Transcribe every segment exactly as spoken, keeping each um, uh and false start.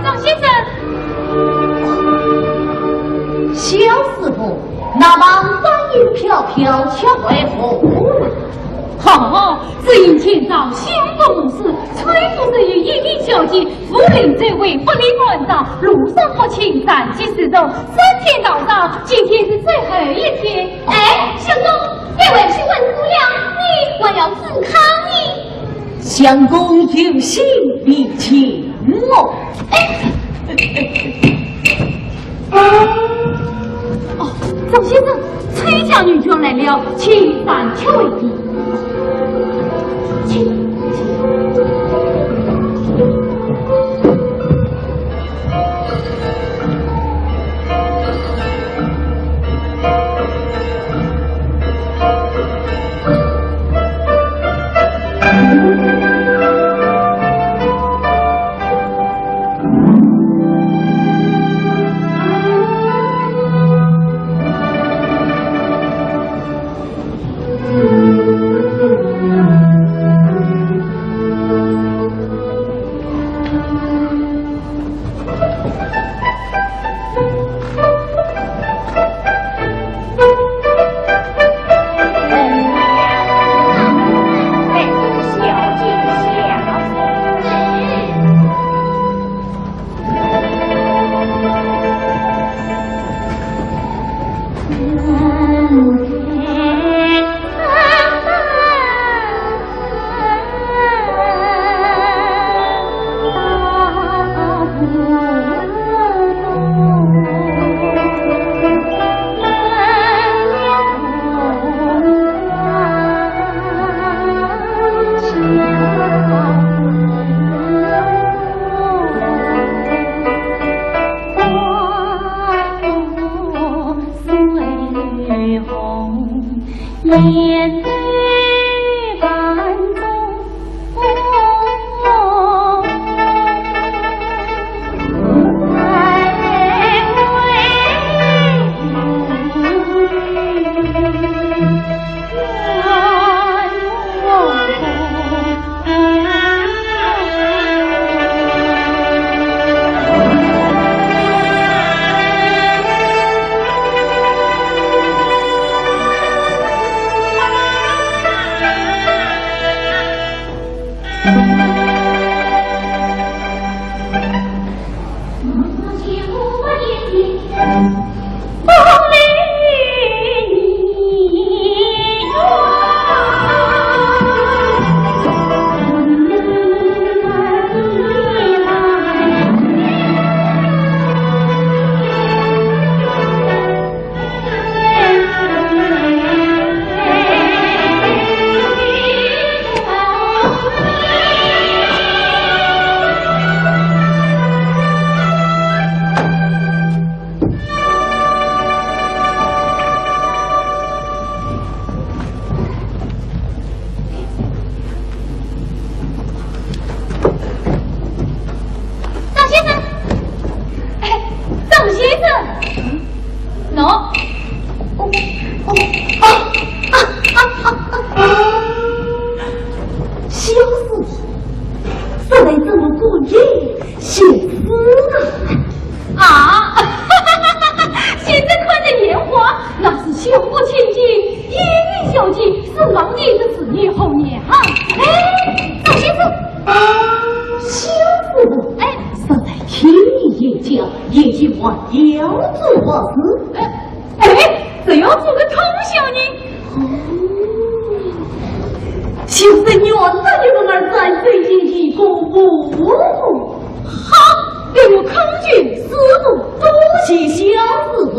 张先生。小师傅，那旁观音飘飘，却为何物？哦，只因前朝相公误事，崔府只有一名小姐，无人再会，不理官照，路上不清，暂且自重，三天道场，今天是最后一天。哎，相公，你回去问过了，你还要自考呢。相公有信，你请我。哎。 哦，张先生，崔家女眷来了，请暂且回避。请，请。 张先生，哎，张先生，喏，哦，哦，啊，啊，啊，啊，啊，小师傅，这位怎么故意寻死啊？ 啊，现在看得眼花，那是相府千金，莺莺小姐，是老年的事，你好眼啊。哎，张先生。小师傅，哎，少在听你演讲，眼睛还要做好事。哎，哎，这要做个通宵呢。 哦，就是原来你们儿子最近一个无误。好，给我空军师傅多谢小师傅，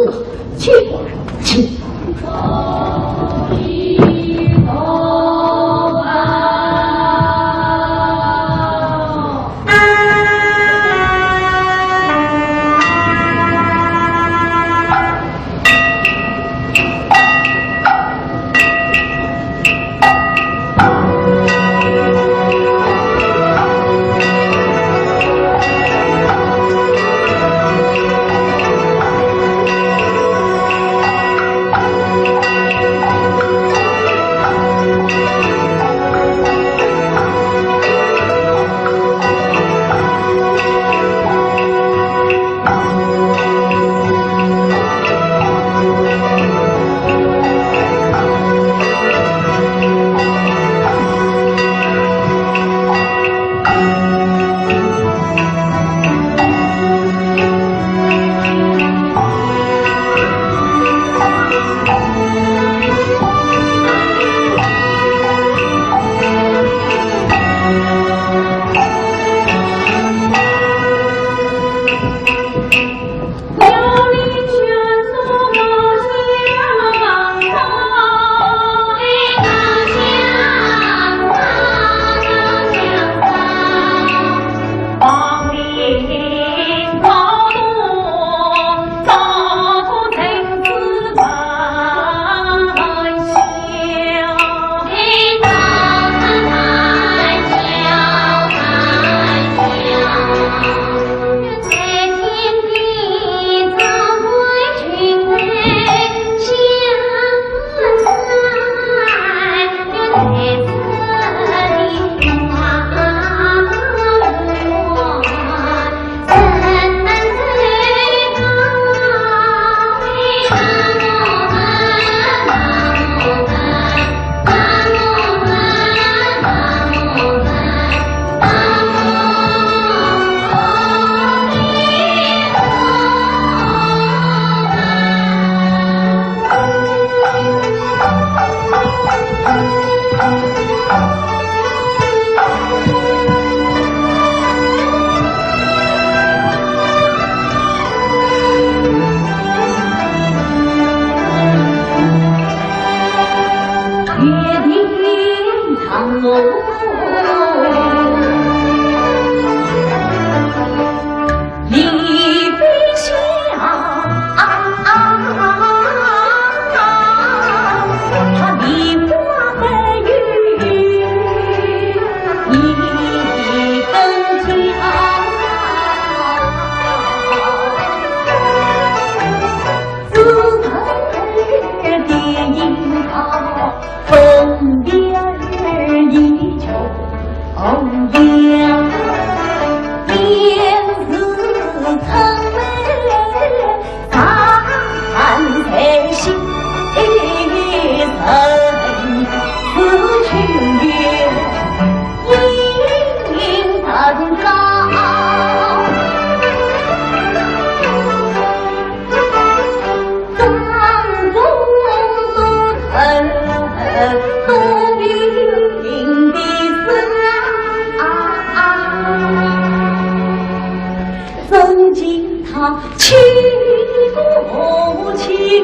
请，请。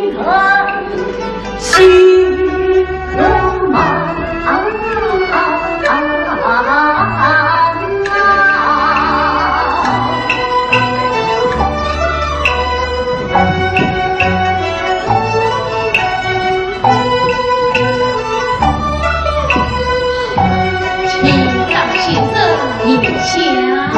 请张先生坐下。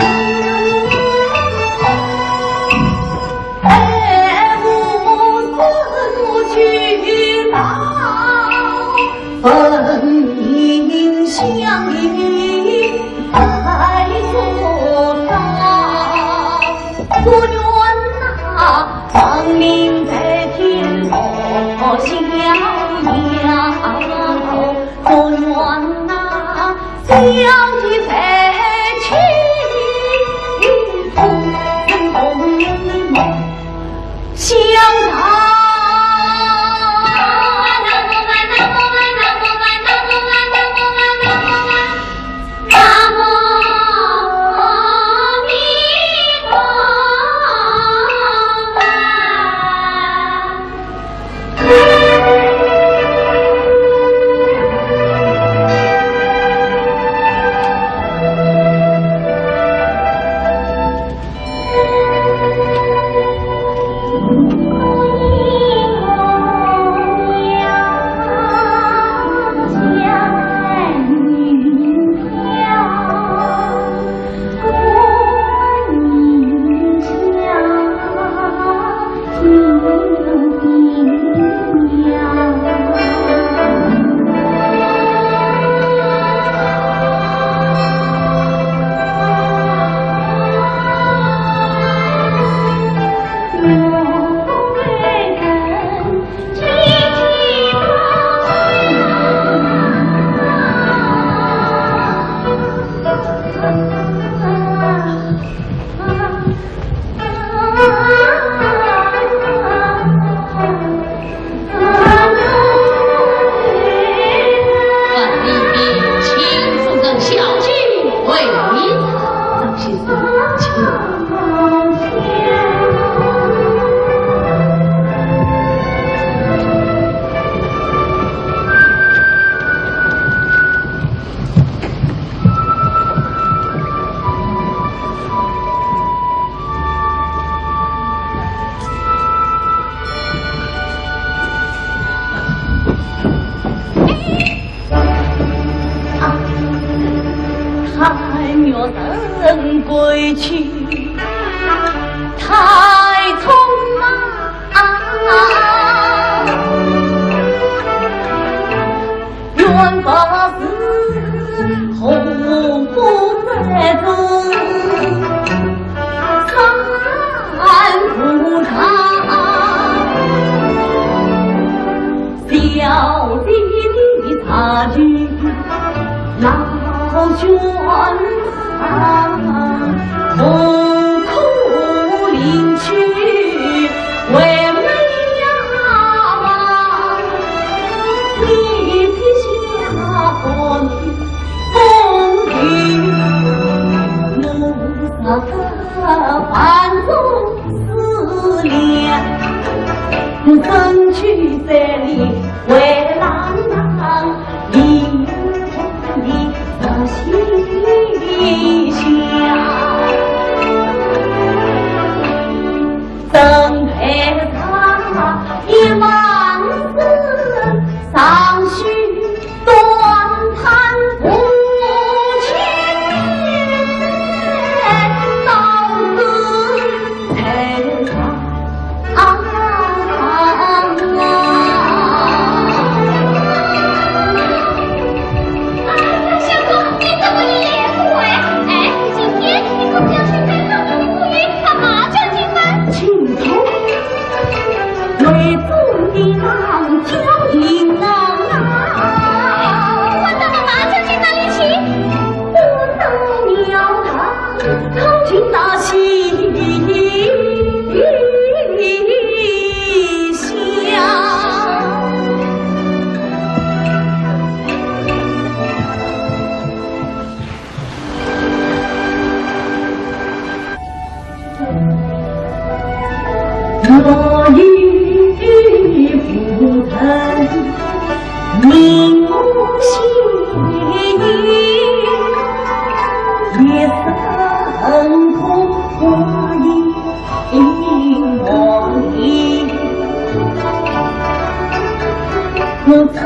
侧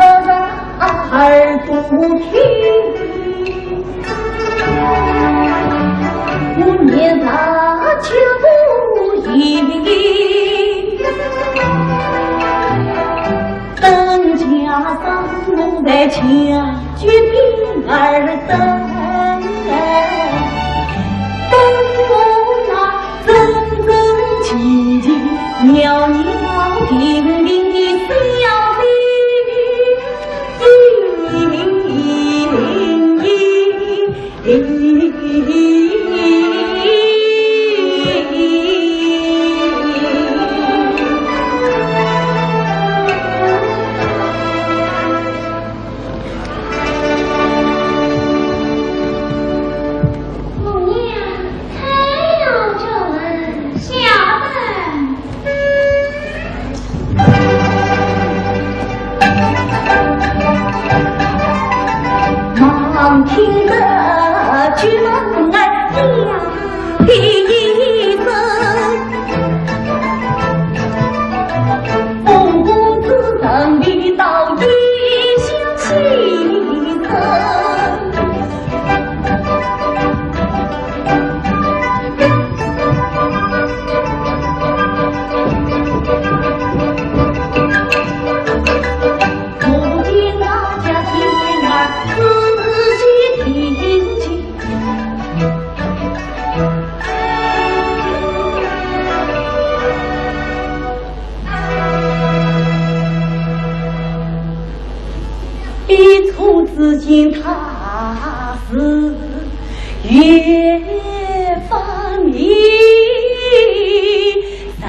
耳朵听，我年少就不行。等家上我在家居平儿等，等我那 整整齐齐、袅袅婷婷的小凤娘，开了这门，小人。忙听得举门而响，第一声。 凤公子站立到一向起身。我见大家进来，仔细听清。 一出之间他是越发迷人。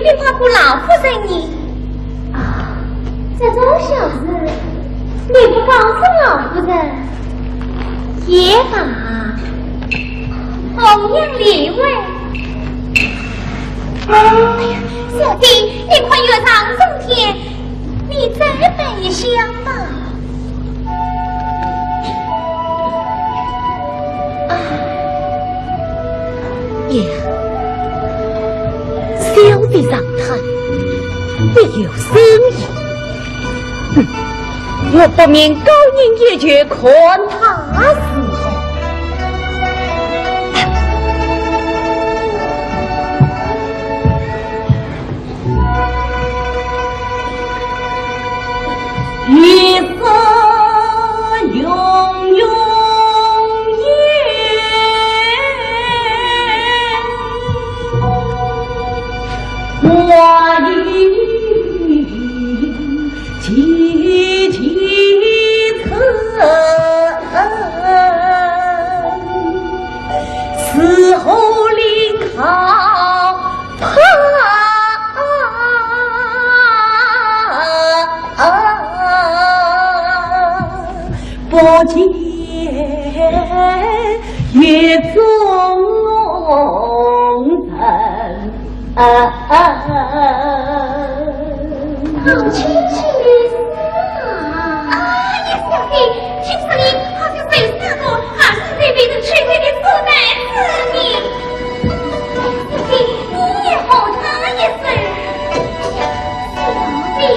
你怕过老夫人呢？啊，这种小事，你不告诉老夫人也罢。红娘理会。哎呀，小姐，你快月上升天，你再摆一厢吧。 啊，呀，小的上台，必有深意。哼，我不免高吟一曲，看他如何。 一生永永远，我已记记成。 伺候领好，怕不见月中人。 啊，好亲切啊！哎呀，小姐，听说你好像受伤过，还是得陪着去给你做担子呢。小姐，你也扶他一手。小姐。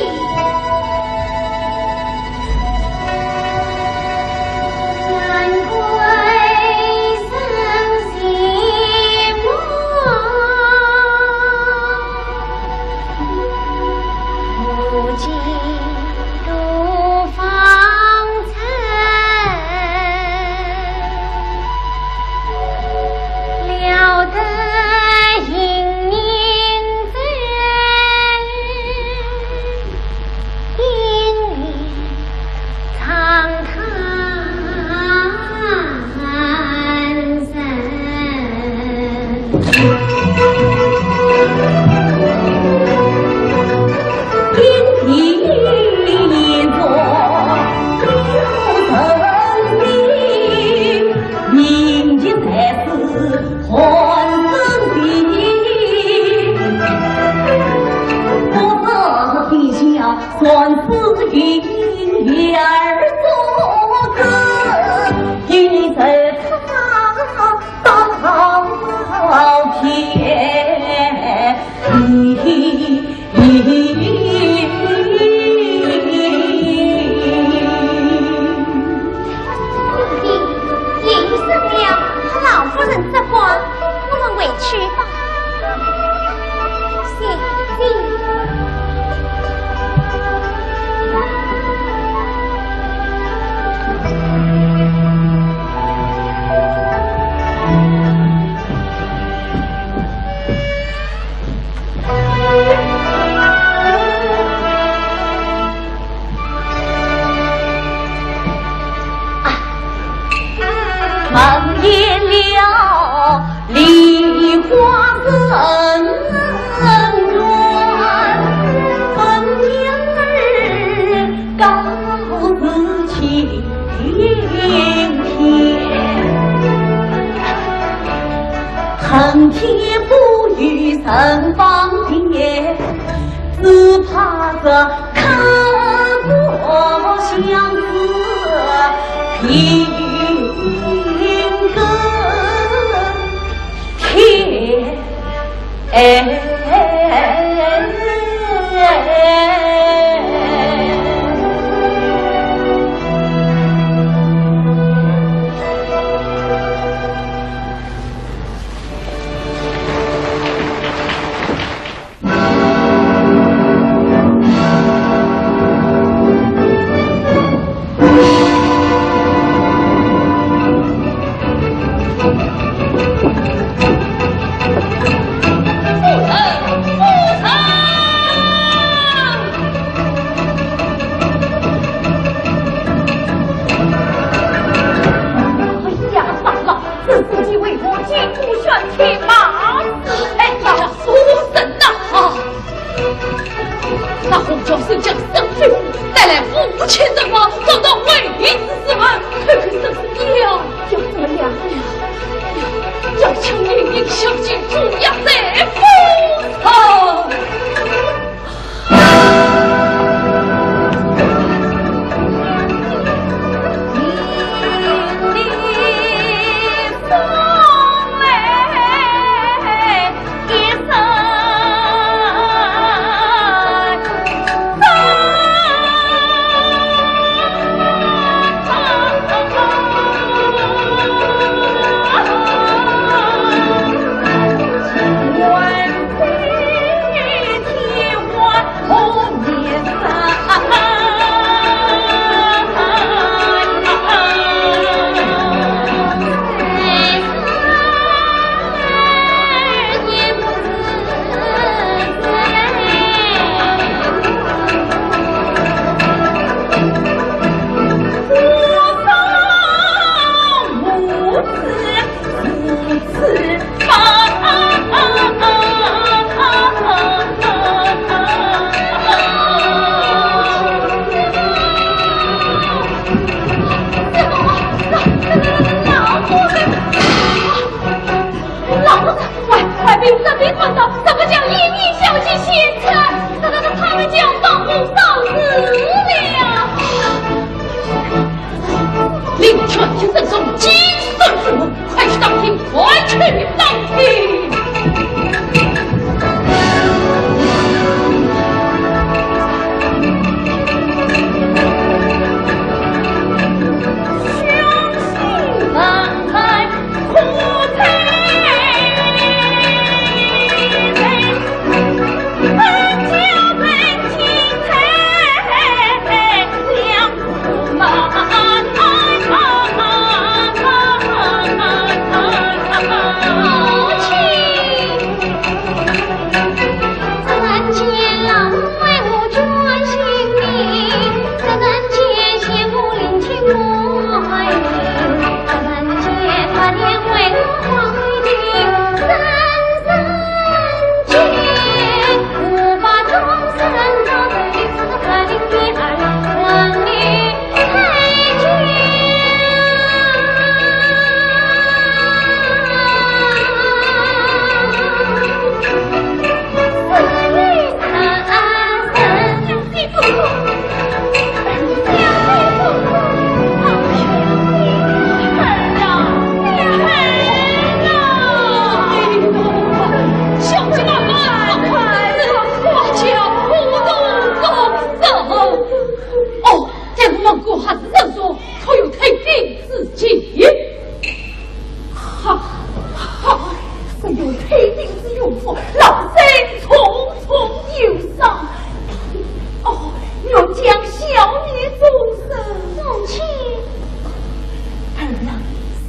不过还是人说，可有退兵之计？哈哈，若有退兵之用处，老身从中有赏。哦，愿将小女终身。母亲。儿啊，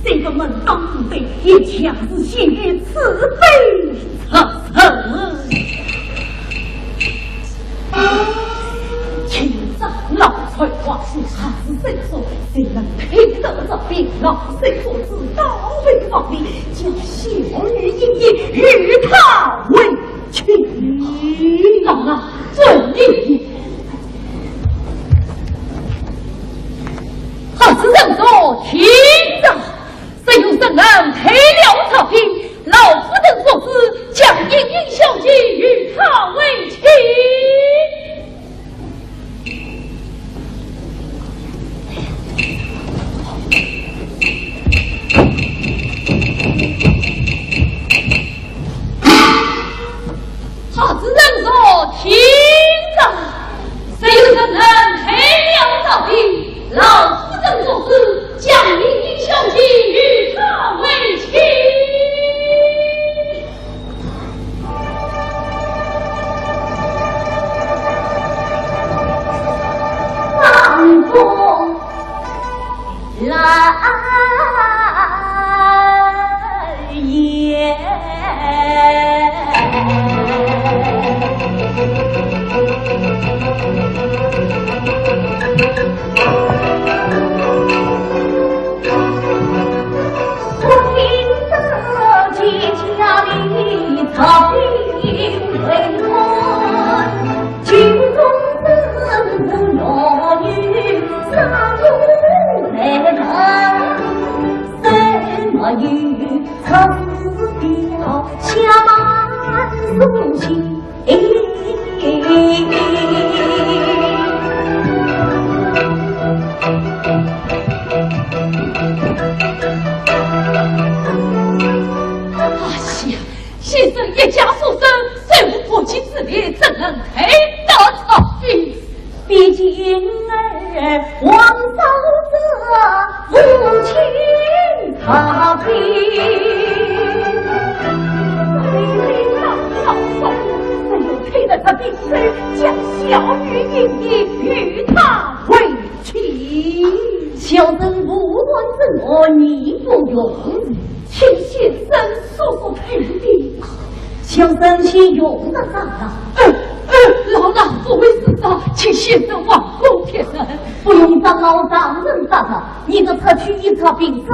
这个门当户对，也恰是陷于此辈之人。 请长老传话，若是神说，谁能配得这病？老身做主，倒回房里，将小女一一与他为妻。老老遵命。若是神说，听着。 若有人能退了这兵，老夫人做主，将莺莺小姐与他为妻。好，此人说，听着。 若有人能退了这兵，老夫人做主，将莺莺小姐与他为妻。王公 老爷。哎呀，先生一家所生，虽无婆媳之力，怎能配得这兵？ 毕竟儿王嫂子无情他非。哎，老老嫂，只有退了这兵，将小女莺莺与他为妻。小生无论怎么义不容辞。 请先生速速退兵。小生先用得着了。呃，呃，老衲不会自招，请先生望功贴身。不用长老上阵打扰，你个出去一场兵事，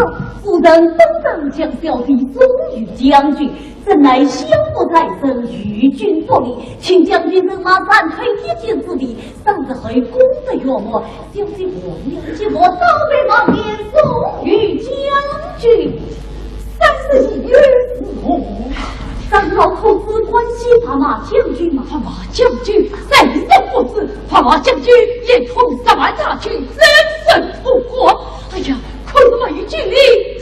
夫人本等将小弟忠于将军，怎奈相国在身，与君不离，请将军人马暂退一箭之地， 上次后功德圆满，小姐望了寂寞，倒回房间忠于将军。三十一日是何？长老可知关西白马将军吗？白马将军在上不知，白马将军连同十万大军征伐楚国。哎呀，可是没有军令，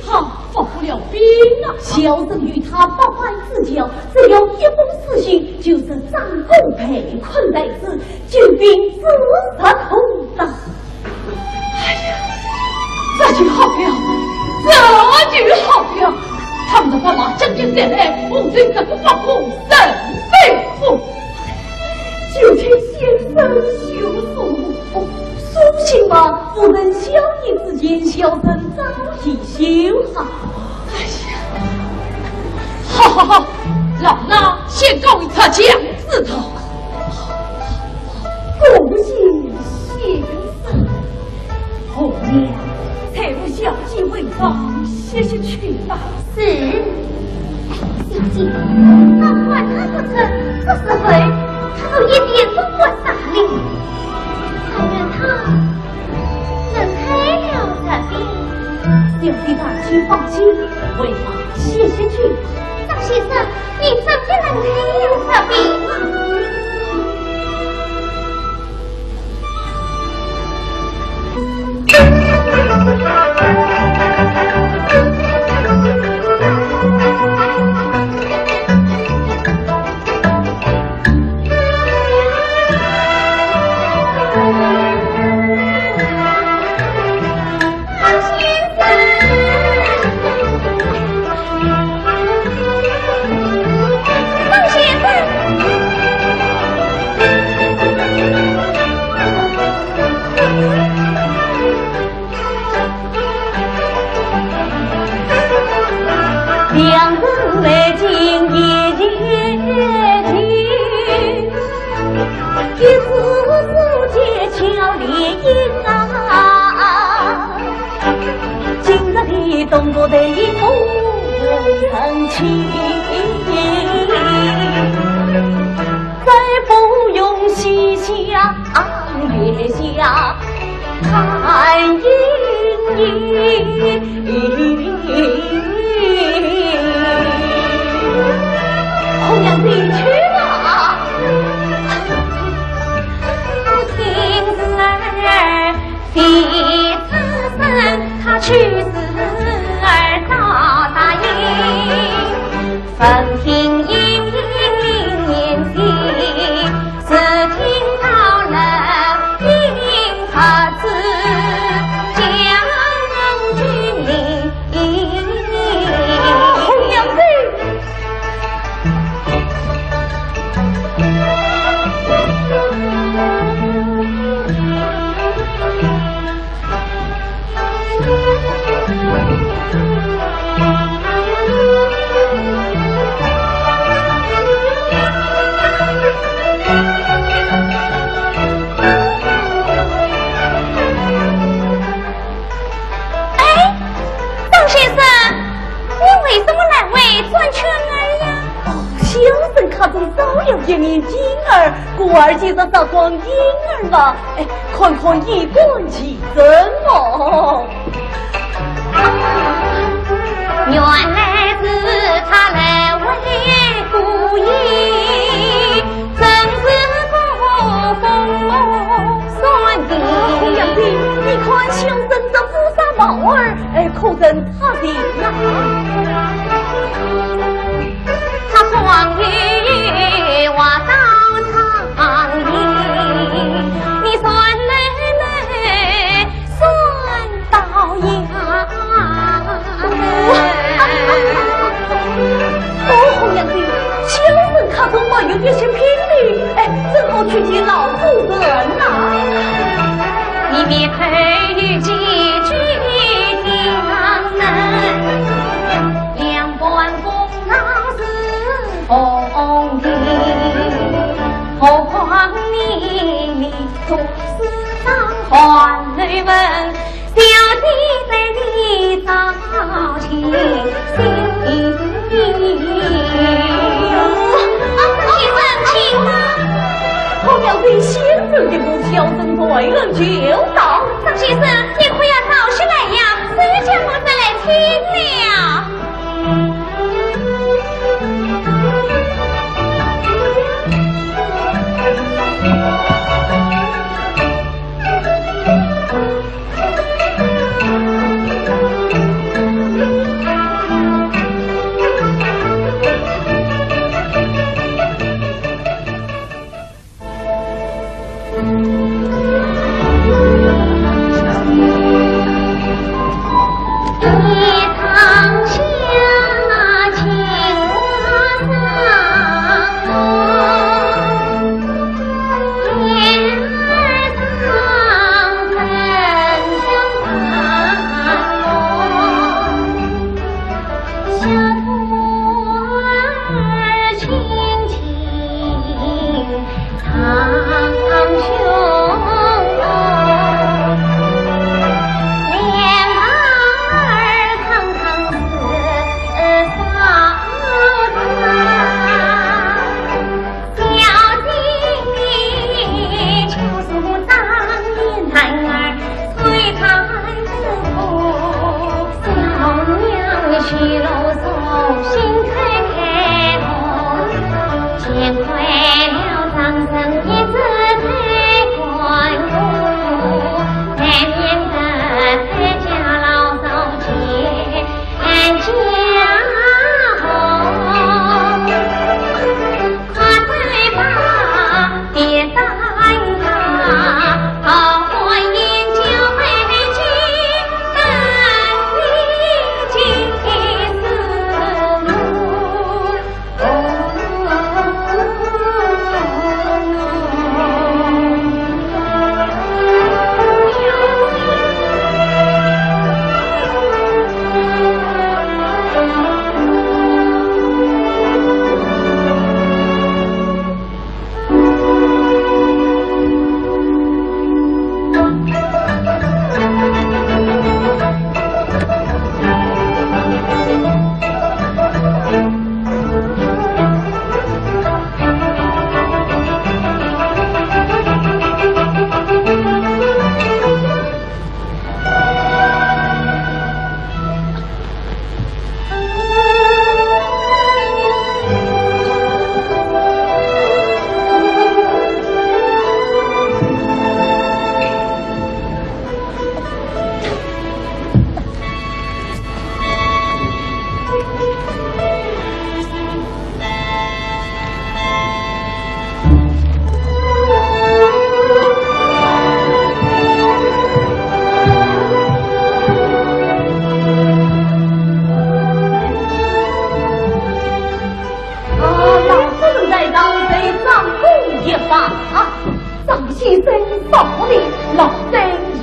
他发不了兵啊。小生与他百般指教，只要一封书信，就是张弓被困在此， 救兵之日可到。哎呀，这就好了，这就好了。倘若白马将军再来，我这个发功怎么办？就请先生休书。书信嘛，夫人小意之言，小生早已修好。哎呀，好好好，老衲先告一场降旨。 恭喜先生。红娘，搀扶小姐回房歇息去吧。是。小姐，那管他不成，这时候他都一点不管啥哩。但愿他能退了这兵。小姐大姐放心，回房歇息去吧。张先生， 你真的能退了这兵？今日里东吴队伍成亲，再不用西厢月下看莺莺。红娘，你去吧。 红娘子。哎， 张先生，你为什么来回转圈儿呀？哦，小生看中少爷一面镜儿，故而借着这双镜儿嘛，哎，看看衣冠其真哦。原来是他来回顾影，真是不逢 算的。哦，红娘子，你看小生这乌纱帽儿，哎，可真差劲呐。他光有话到长亭，你算来来算 到呀。哦，红娘子，小生看中没有别些品的，哎，正好去见老夫人呐。你面头有几句讲能，两半功劳是 红的，何况你，你总是当官人，小弟对你早尽心意。啊，你生气吗？红娘子，小生的不孝，小生退而求道。张先生，你可要早些来呀，谁家母子来听了。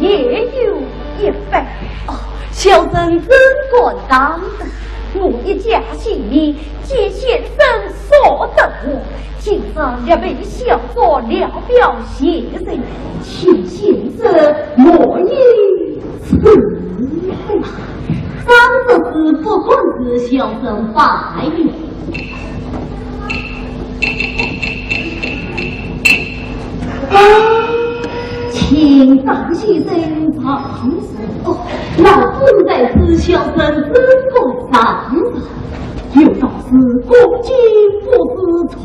也有一番。哦，小生怎敢当得？我一家性命，皆先生所得，今朝若被小作聊表前程，请先生莫要自责。张则仕不敢辞，小生拜。 请张先生上座。哦，老夫人在此，小生怎敢上座？有道是恭敬不如从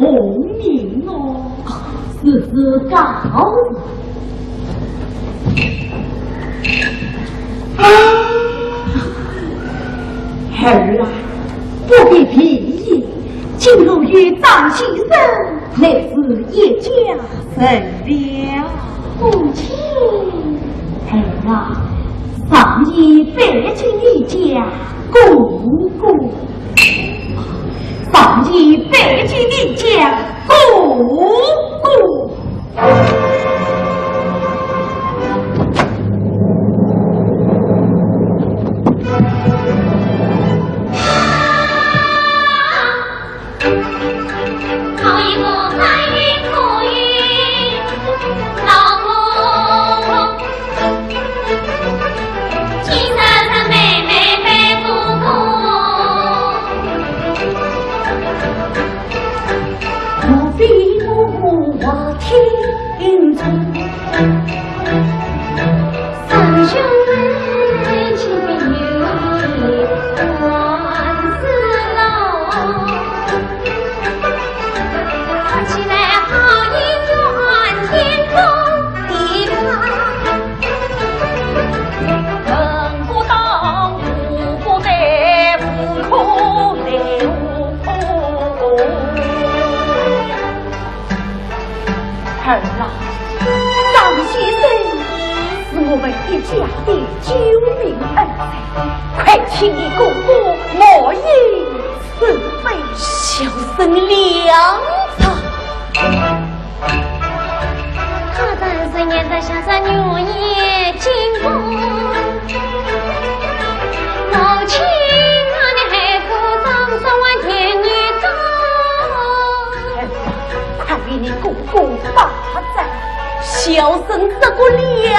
命哦。哦，是是，告坐。啊，儿啊，不必疲意，今后与张先生乃是一家人了。母亲。儿啊，常言拜见你家哥哥，常言拜见你家哥哥。儿啊，张先生是我们一家的救命恩人，快请你哥哥莫要自卑。小生领着。 他真是念得下这女也进宫，母亲啊，你还不早说我言语多。儿啊，快与你哥哥把脉，小生这个领着。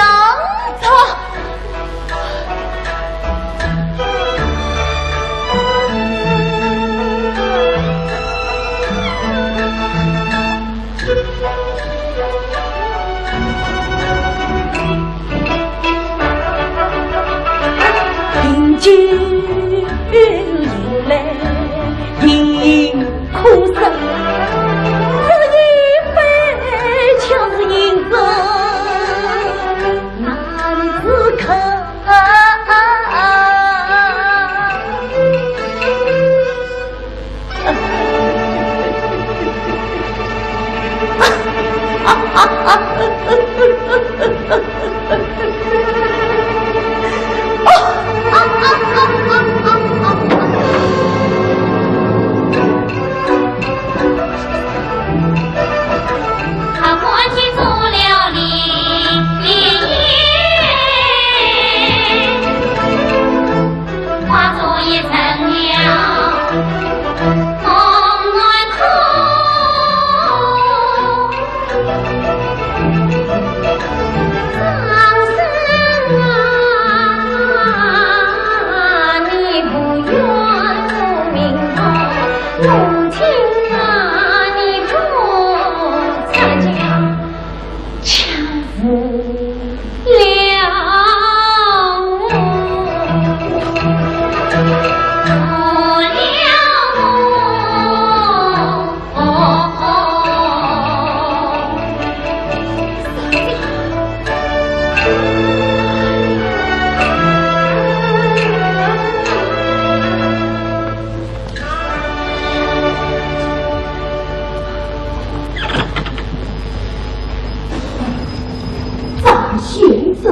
张先生，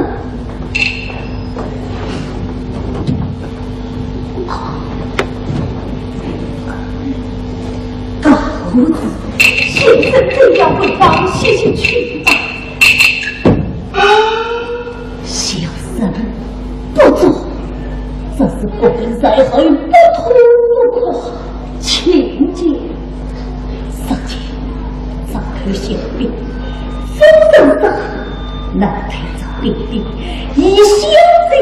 告辞，先生这样回房歇息去吧。啊，小不做，这是国家在后，不可不可。请讲。说起这口小兵，真正是能推着兵兵，一小兵，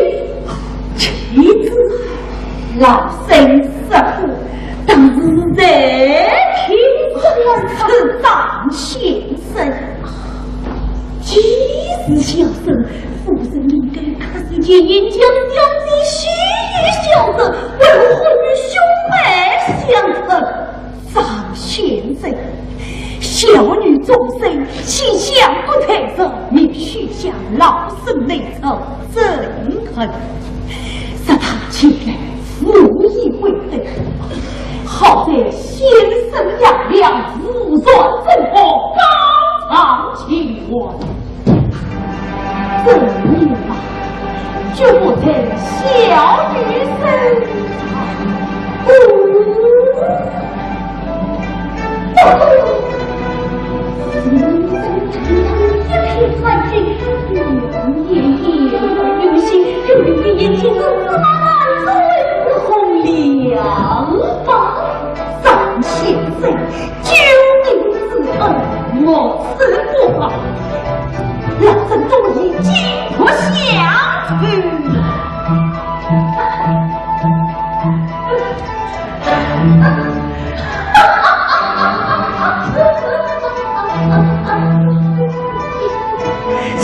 岂止老身说过，当时在听说是张先生。既是小生， 夫人命根可是见银将小姐，喜于小生，为何与兄妹相称？张先生，小女终身，心想不在这，你须向老身来承恩。说他前来无意会得，好在先生杨良，自然正好，高唱起来。 这女郎就不在小女身上。哦，哦，女郎一片欢喜，两眼眼光用心，有一眼睛是满满是红亮光。张先生， 救命之恩，我死不忘。老身多已金不相负。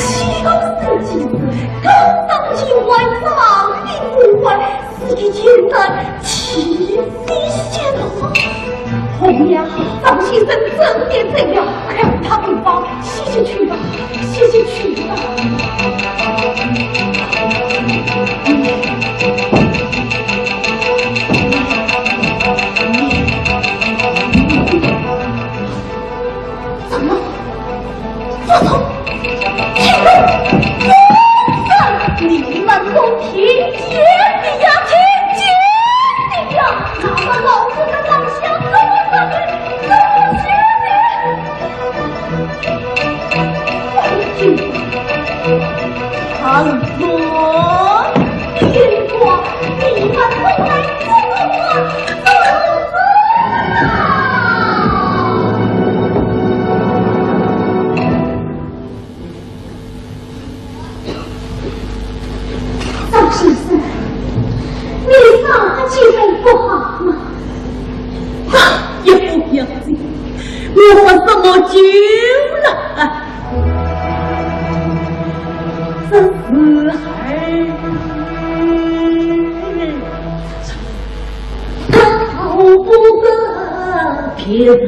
小生今日刚刚听完张的不欢， 自己竟然气息泄露。红娘，张先生真的醉了，快与他回房，歇息去吧，歇息去吧。怎么？ 不错，听着，你们都听见的呀，听见的呀！那么老夫人的方向怎么办呢？怎么办呢？放心，唐伯 天光，你们都来做官，做官啊！张先生，你伤着几分不好吗？啊，也不要紧，我喝什么酒了？ 这时候，逃不过别人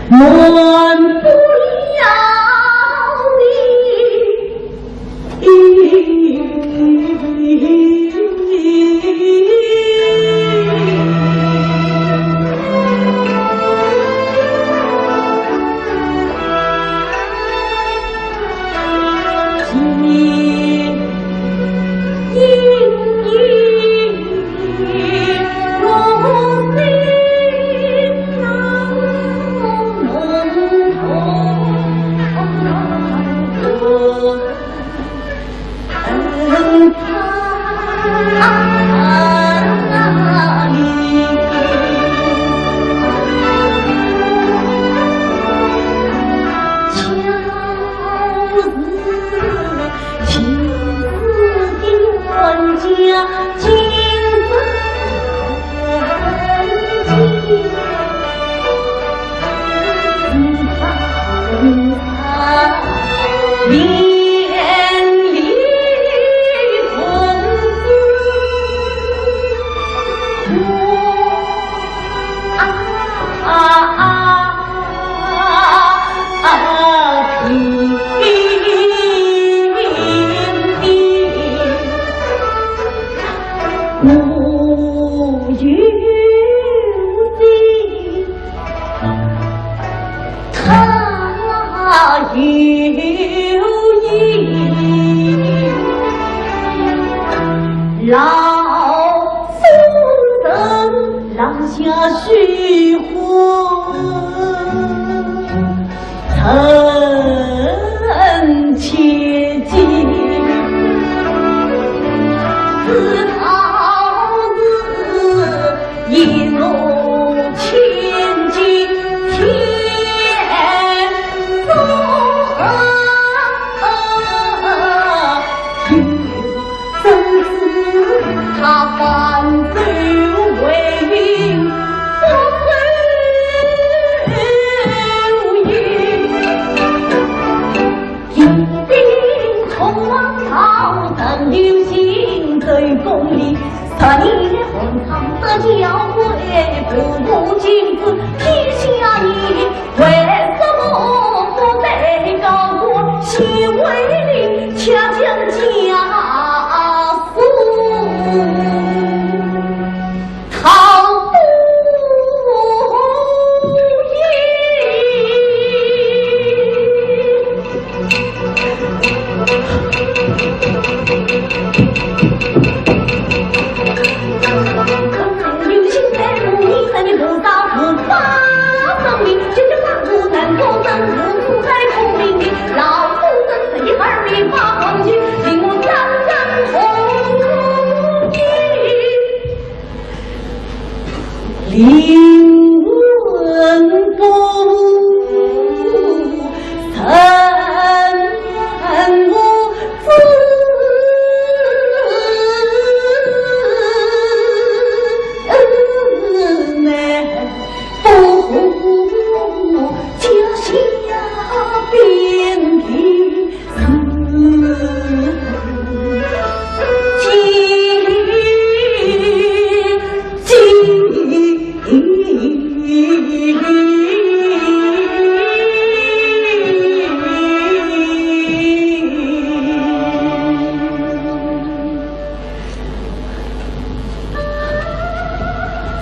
瞒不了的。 他有意，老夫人。 浪下水花成千金。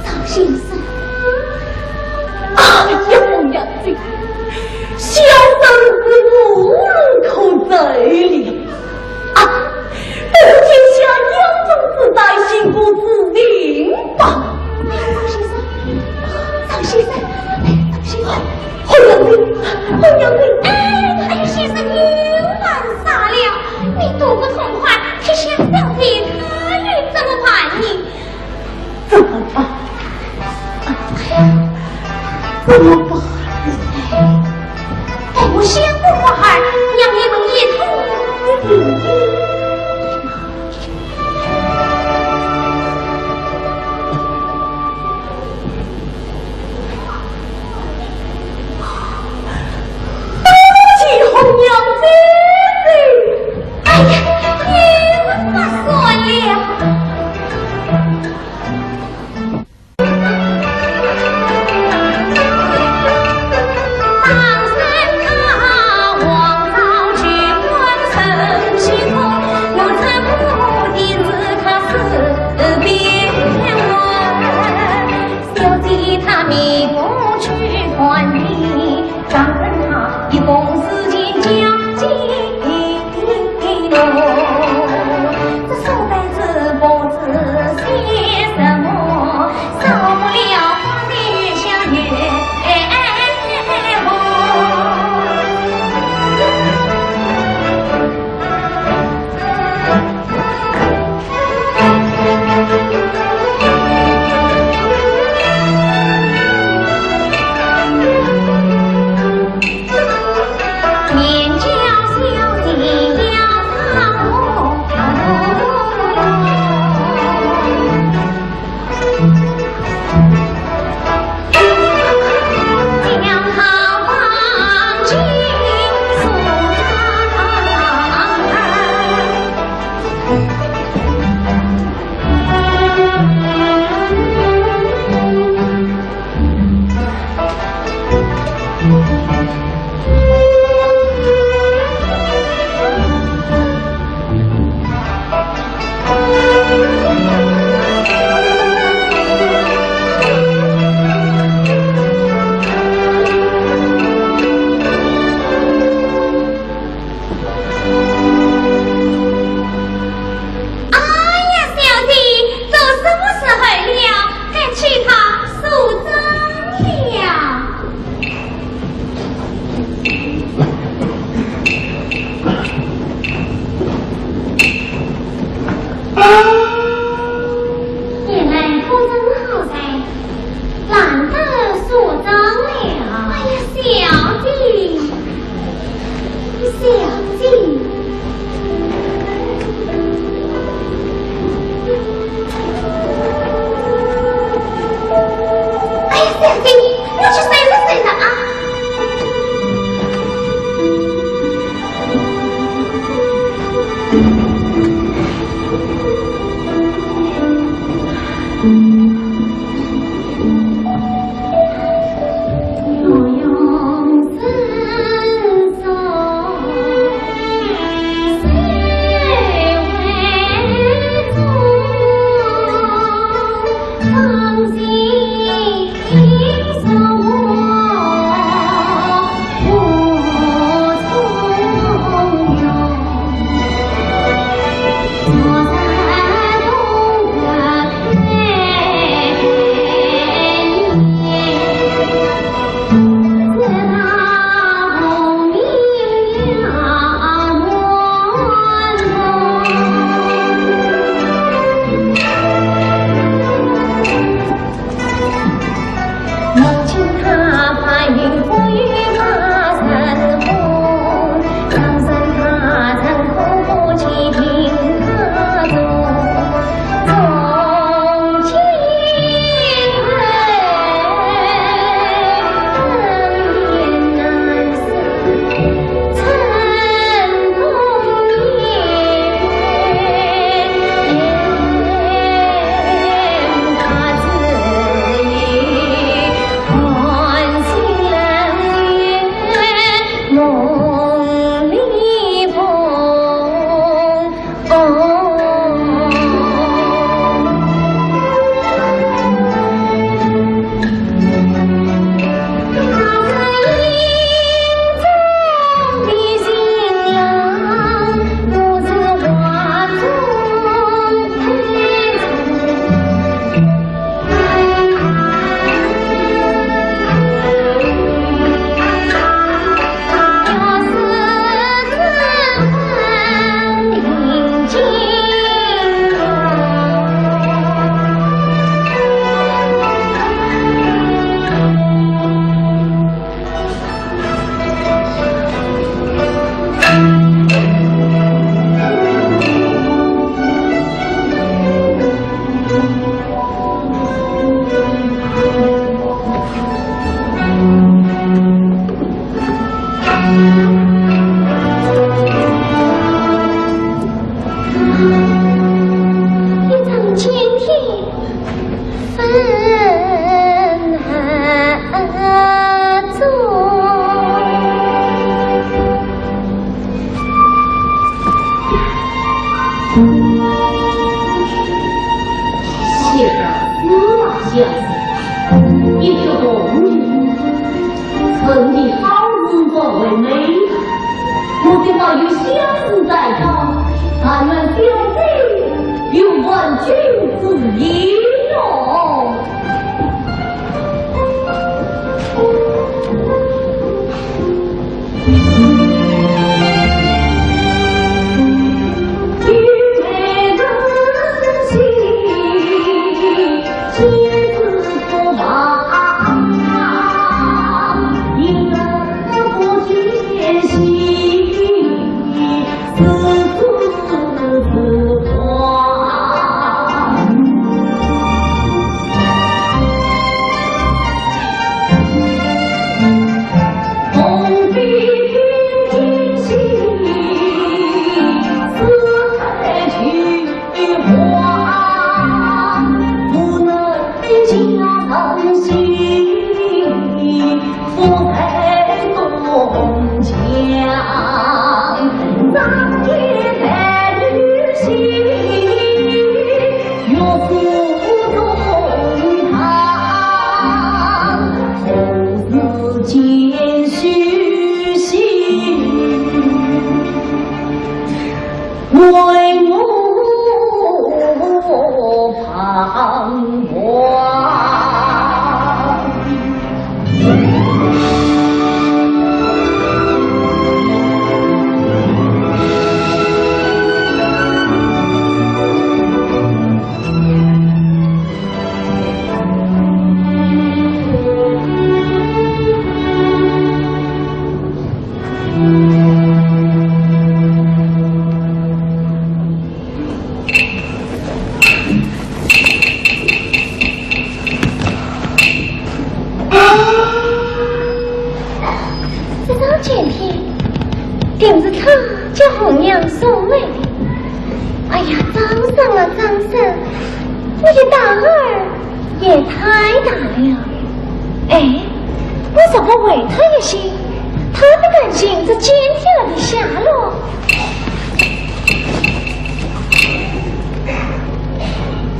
张先生。哎呀，凤娘姐，小生是无路可走了。啊，不如见笑，佯装自大，行个自明吧。哎，张先生，张先生，哎，张先生。凤娘姐，凤娘姐。哎，哎呀，先生，你又犯傻了。你多不痛快，去想想看，他又怎么办呢？ 怎么办？怎么办？哎，我想个法儿，让你们一同。多谢红娘姐姐。哎呀，你们不说了。谢了，谢了，你这个女人，趁你好时光为美，我这倒有小事在旁，但愿小姐有万全之意哟。这张简帖，定是他叫红娘送来的。哎呀，张生啊，张生，你的胆儿也太大了。哎，我若不回他一信，他不敢信这简帖儿的下落。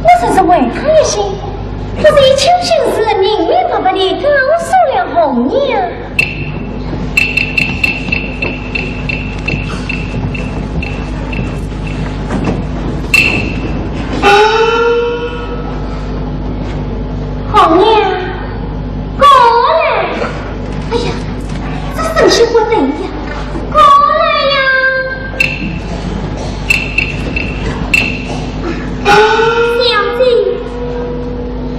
我若是回他一信，不是一腔心事明明白白地告诉了红娘？ 红娘，过来。哎呀，这神仙不得呀，过来呀。小姐，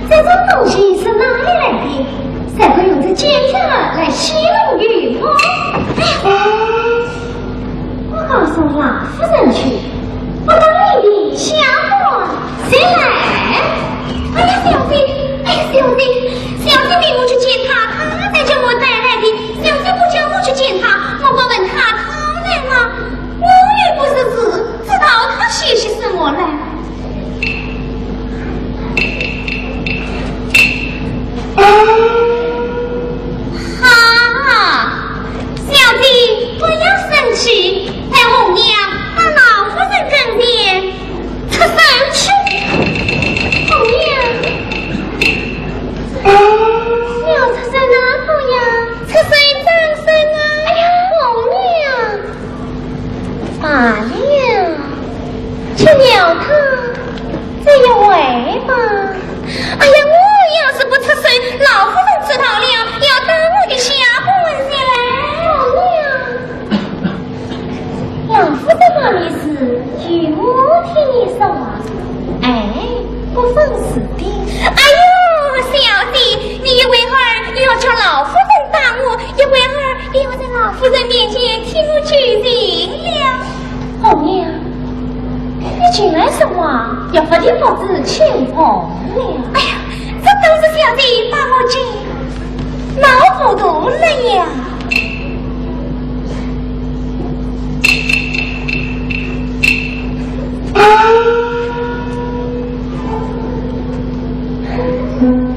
这种东西是哪里来的？ 才会用这简帖儿来戏弄于我。哎呀，我告诉老夫人去，不到你的下官谁来？哎呀，小姐，哎呀，小姐，小姐命我去见他，他才叫我带来的。小姐不叫我去见他，我敢问他讨来吗？我又不识字，只道他写些什么来。 哈，小姐，不要生气，待红娘到老夫人跟前出首去。红娘，你要出首哪个呀？出首张生啊。哎呀，红娘。 罢了，去了他这一回吧。哎呀，我要是不出首，老夫人知道了，要打我的下官人来。红娘，老夫人骂你时，由我替你说话。哎，不妨事的。哎呦，小姐，你一会儿又要叫老夫人打我，一会儿 又要在老夫人面前替我求情了。红娘，你近来说话越发地不知轻重了。哎呀，这都是小姐把我给闹糊涂了呀。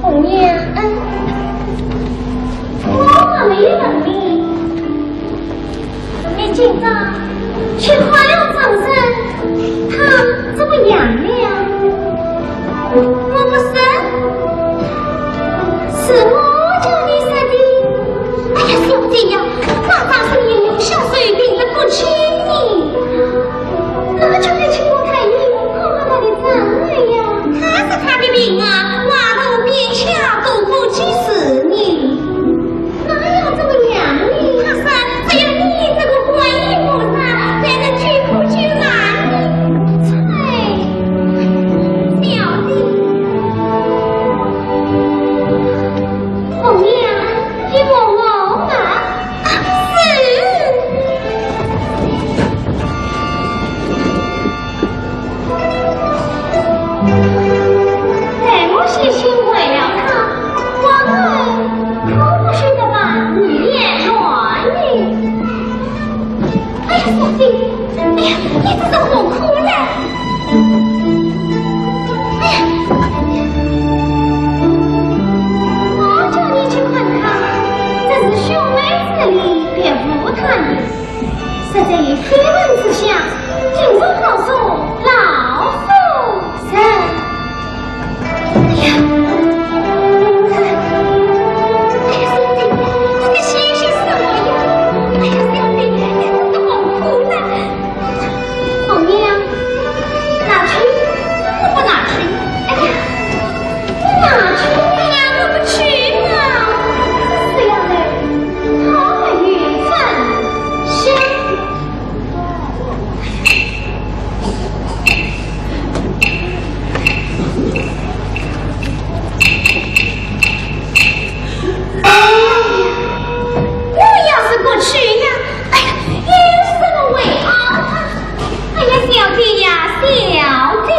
红娘，嗯。 我还没有问你，你今朝去看了张生，他小姐。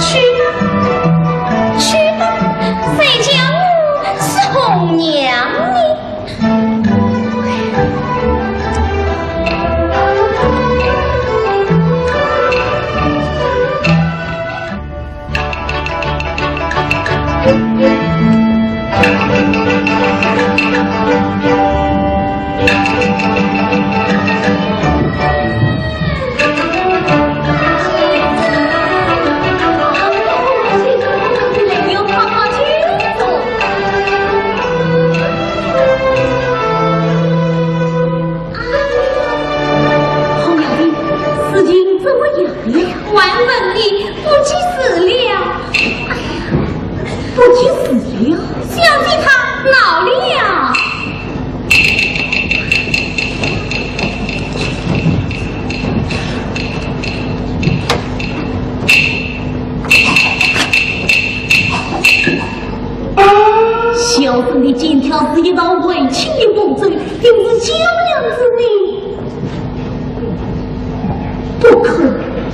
去吧，去吧，谁叫我是红娘呢？ 红娘子，事情怎么样了？还问你，不及时了。哎呀，不及时了？小姐她恼了。小生的剑挑是一道为情的红针，定是娇娘子你 不可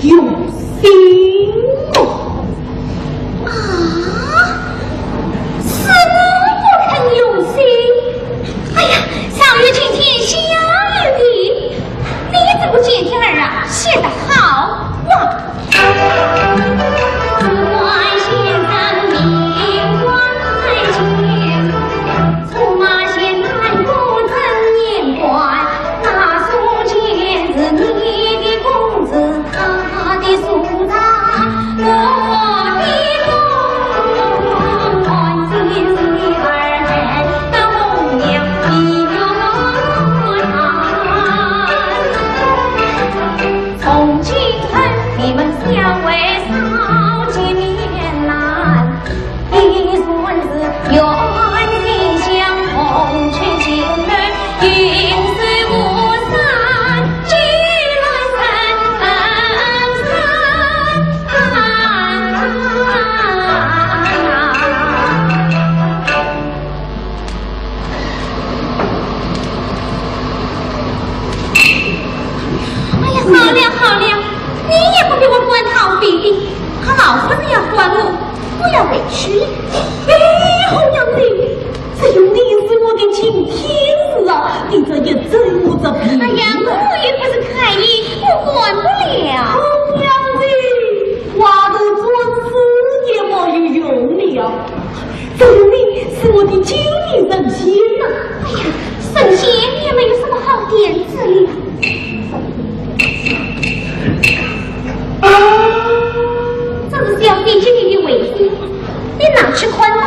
用心哦。啊，是我不肯用心？哎呀，小月今天下雨的，你这个姐姐儿啊，写得好哇！哎呀，好了好了，你也不给我管好比例，他老夫人要管我，我要回去。哎，红娘子，只有你是我的近亲事啊，你这一走我这病……哎呀，我又不是开医，我管不了。红娘子，话都说死也没有用了。 只有你是我的救命神仙呐！哎呀，神仙也没有什么好点子了。这是小姐给你的围巾，你拿去穿吧。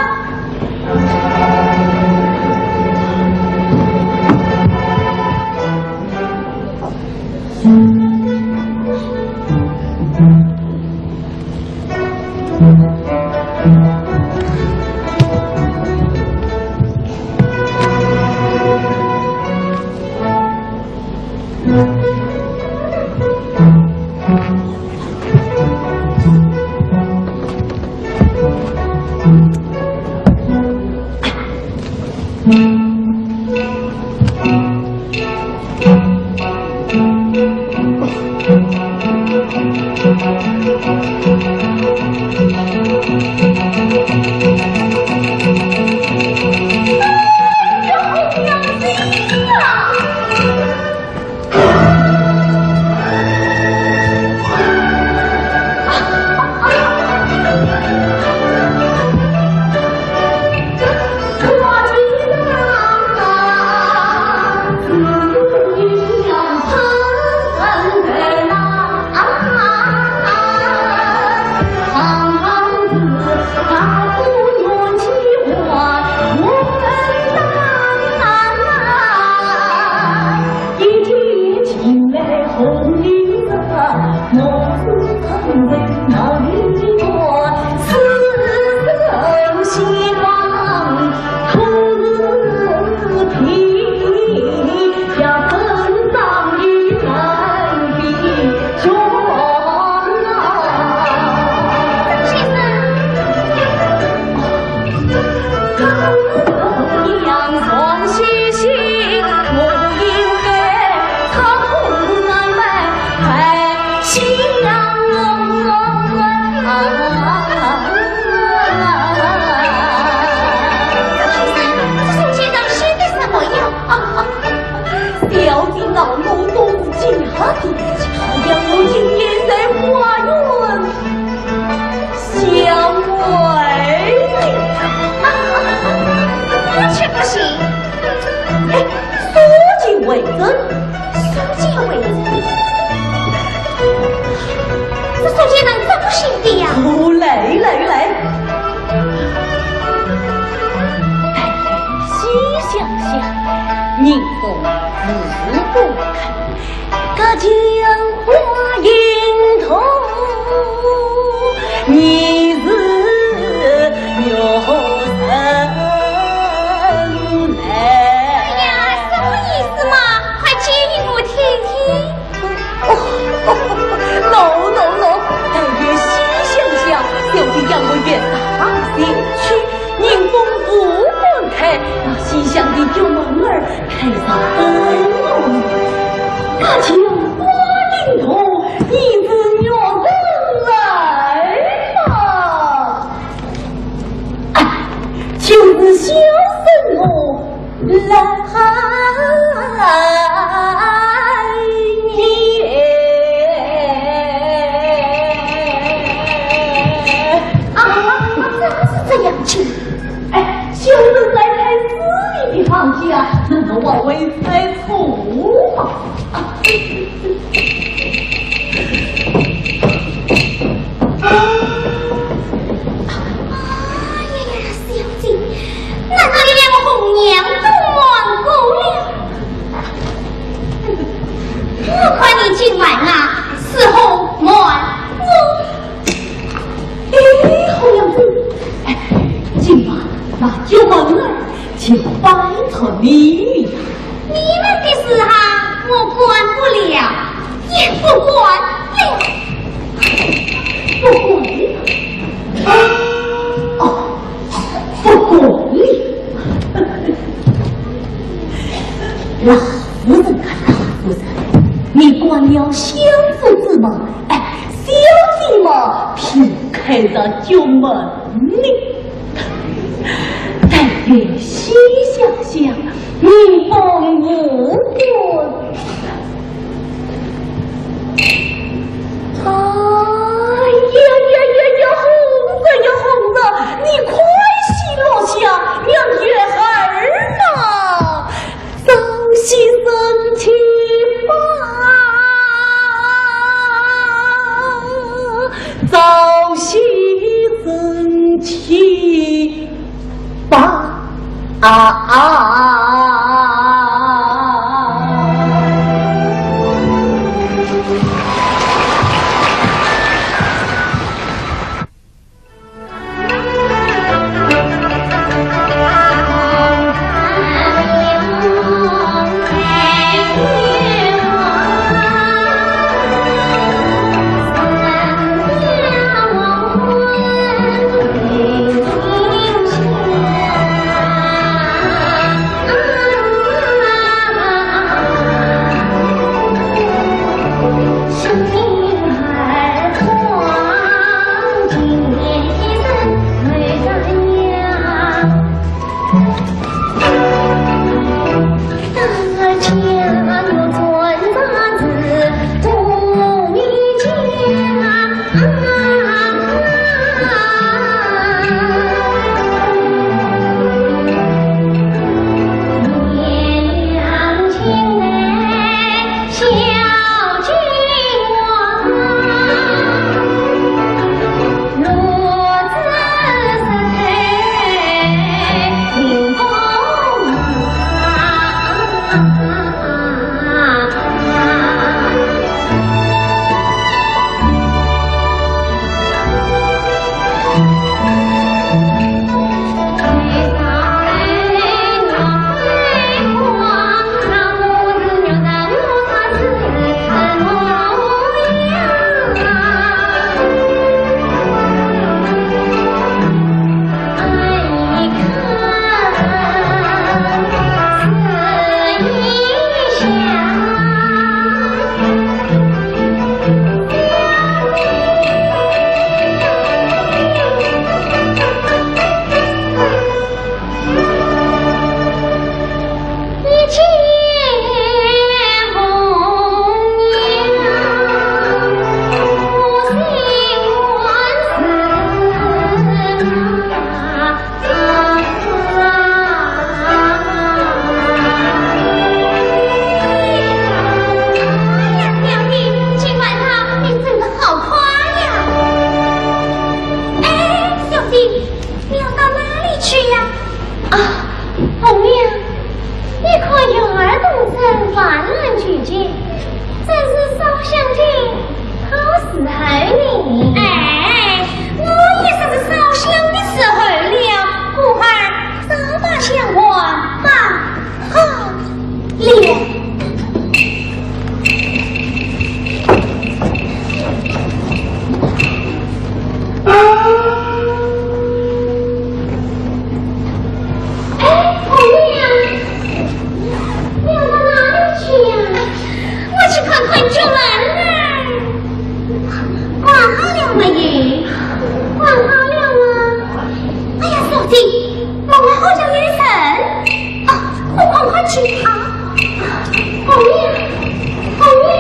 杨柳青年在花园相会。啊，这不行。哎，书信未曾。书信未曾？这书信人怎么写的呀？哦，来来来，哎，细想想，人公自不看。 隔江花影动，疑是玉人来。哎呀，什么意思嘛？快解释我听听。哦，喏，喏，喏，但愿细想想，小姐让我越打越去，人公不敢看，那西厢的角门儿 开上灯笼，隔江花影动，疑是玉人来嘛。哎，就是小生我来也。啊，怎么是这样去？ 哎，小人来看诗里的方向，难道我会猜错吗？哎呀呀，小姐，难道你连我红娘都瞒过了？我看你今晚啊，是否瞒我？ 哎，好样子！哎，今晚那角门儿就拜托你了。你们的事哈，我管不了，也不管了。不管了？啊，哦，不管了。老夫人啊，老夫人，你管了小姐的事吗？ 哎，小姐嘛，偏开着角门呢。但愿细想想，你帮我管。哎呀呀呀呀，红着呀，红着，你快些落下，让月儿嘛。 朝夕生气吧，朝夕生气吧。啊啊！万籁俱寂，真是烧香的好时候呢。哎，我也说是烧香的时候了，故而早把香还摆好了。哎，红娘， 你要到哪里去呀？我去看看角门儿。关好了没有？关好了啊。哎呀，小姐，门外好像有人。啊，快快快去啊！红娘，红娘。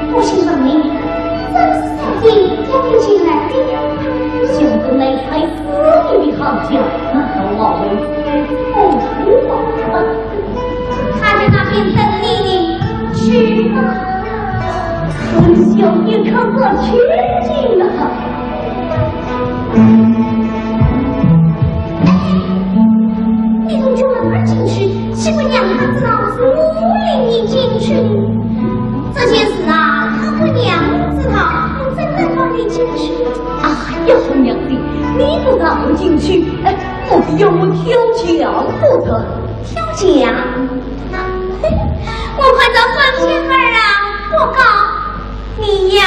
我先问你，这是小姐叫你进来的？小姐没开始你的好讲，难道我会不听话？她在那边等你呢，去吧。小姐看上去进了。哎，你从角门儿进去，岂不让她知道是我领你进去的？ 这件事啊，她不让你知道，我怎能放你进去？哎呀，红娘子，你不让我进去，哎，莫非要我跳墙不成？跳墙？我看这风景儿啊，我告你呀，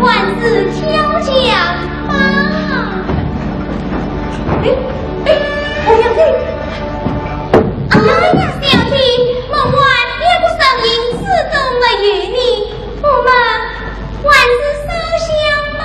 还是跳墙吧。哎，哎，红娘子。哎呀，小姐，门外也不少银子都没有呢。 我们还是烧香吧。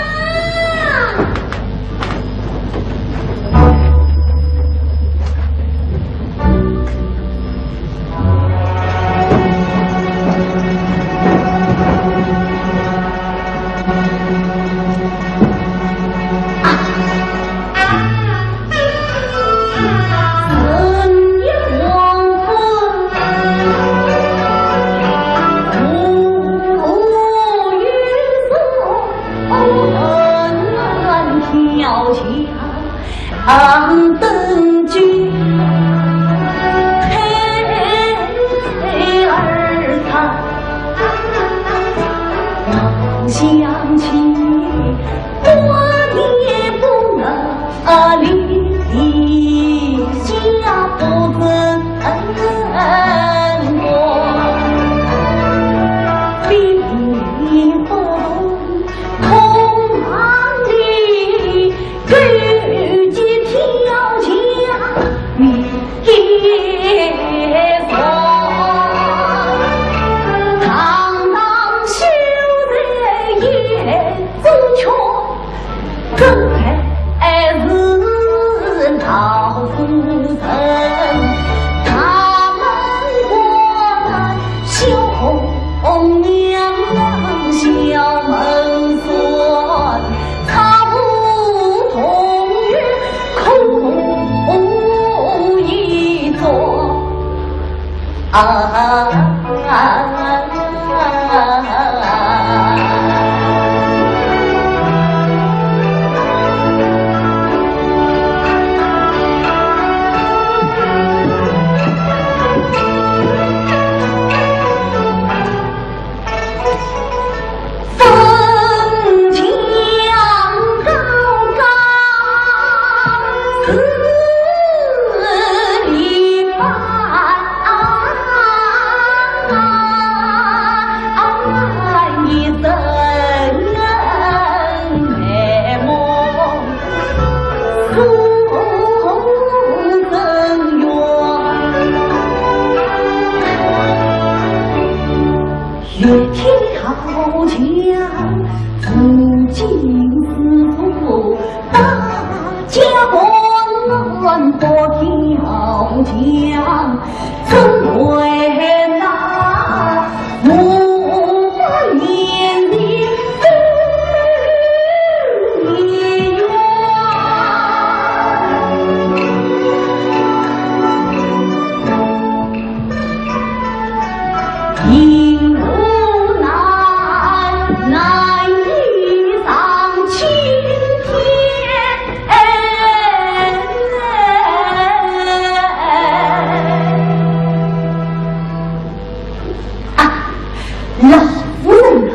老夫人，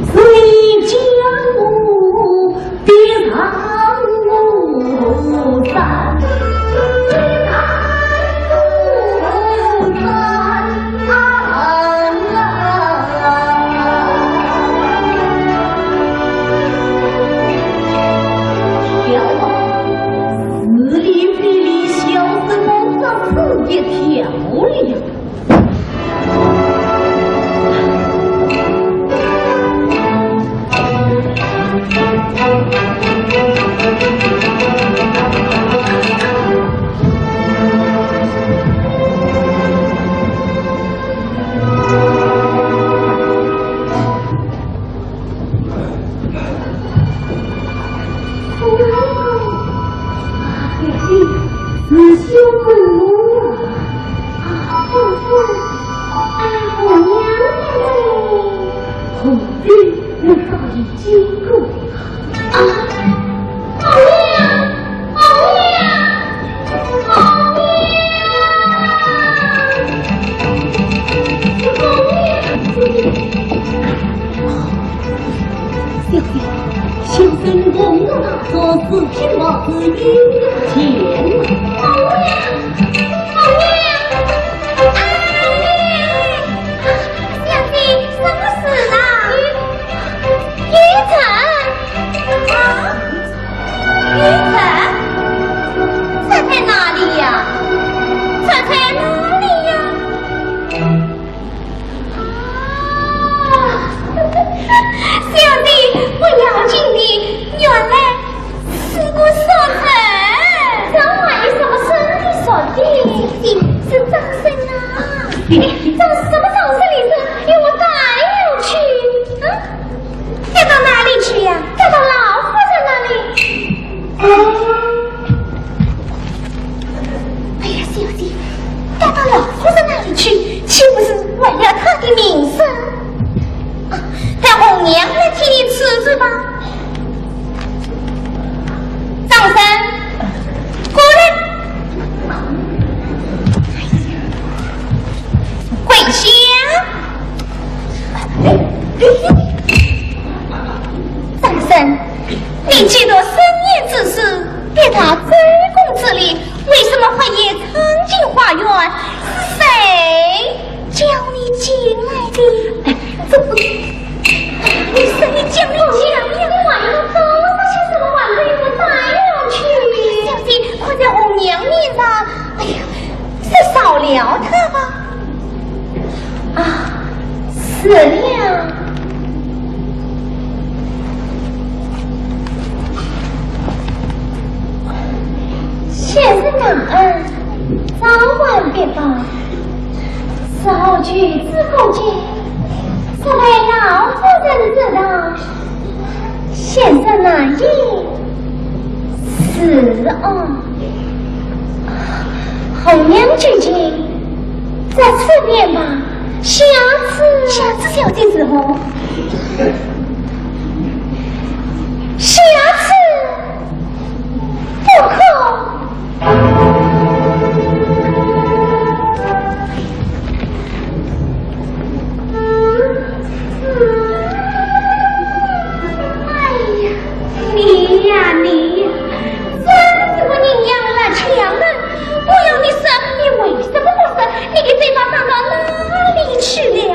是你将我逼上梁山。小王，是你非礼小生，我这是一条了。 是小公公啊。啊，公公，啊，红娘娘嘞？红娘，我早已经过。啊，红娘，红娘，红娘。小姐，小生红娘做事情嘛是有限。红娘，红娘，啊，红娘！小姐，什么事啊？玉钗，啊，玉钗，钗在哪里呀？钗在哪里呀？ 啊，小姐，不要紧的，原来是个熟人。这还有什么生的熟的？是张生啊。哎，这是什么张生的人？与我带了去。嗯？带到哪里去呀？带到老夫人那里。 哎呀，小姐，带到老夫人那里去，岂不是坏了她的名声？啊，让红娘来替你处置吧。张生，过来。跪下。张生，你既然深言之事， 必达周公之礼，为什么还要闯进花园？是谁叫你进来的？哎，这不，是谁叫你进来的？你还要多说些什么挽回我带了去？小姐，看在红娘面上，哎呀，再饶了他吧。 啊，是了。前生难安，早晚必报。是何去之过节？是为老夫人之道。 先生难言是哦。红娘究竟在此便吧，下次，下次小姐如何？下次不可。 哎呀，你呀，你呀，真是个人仰辣墙根。我要你说，你为什么不说？你的嘴巴张到哪里去了？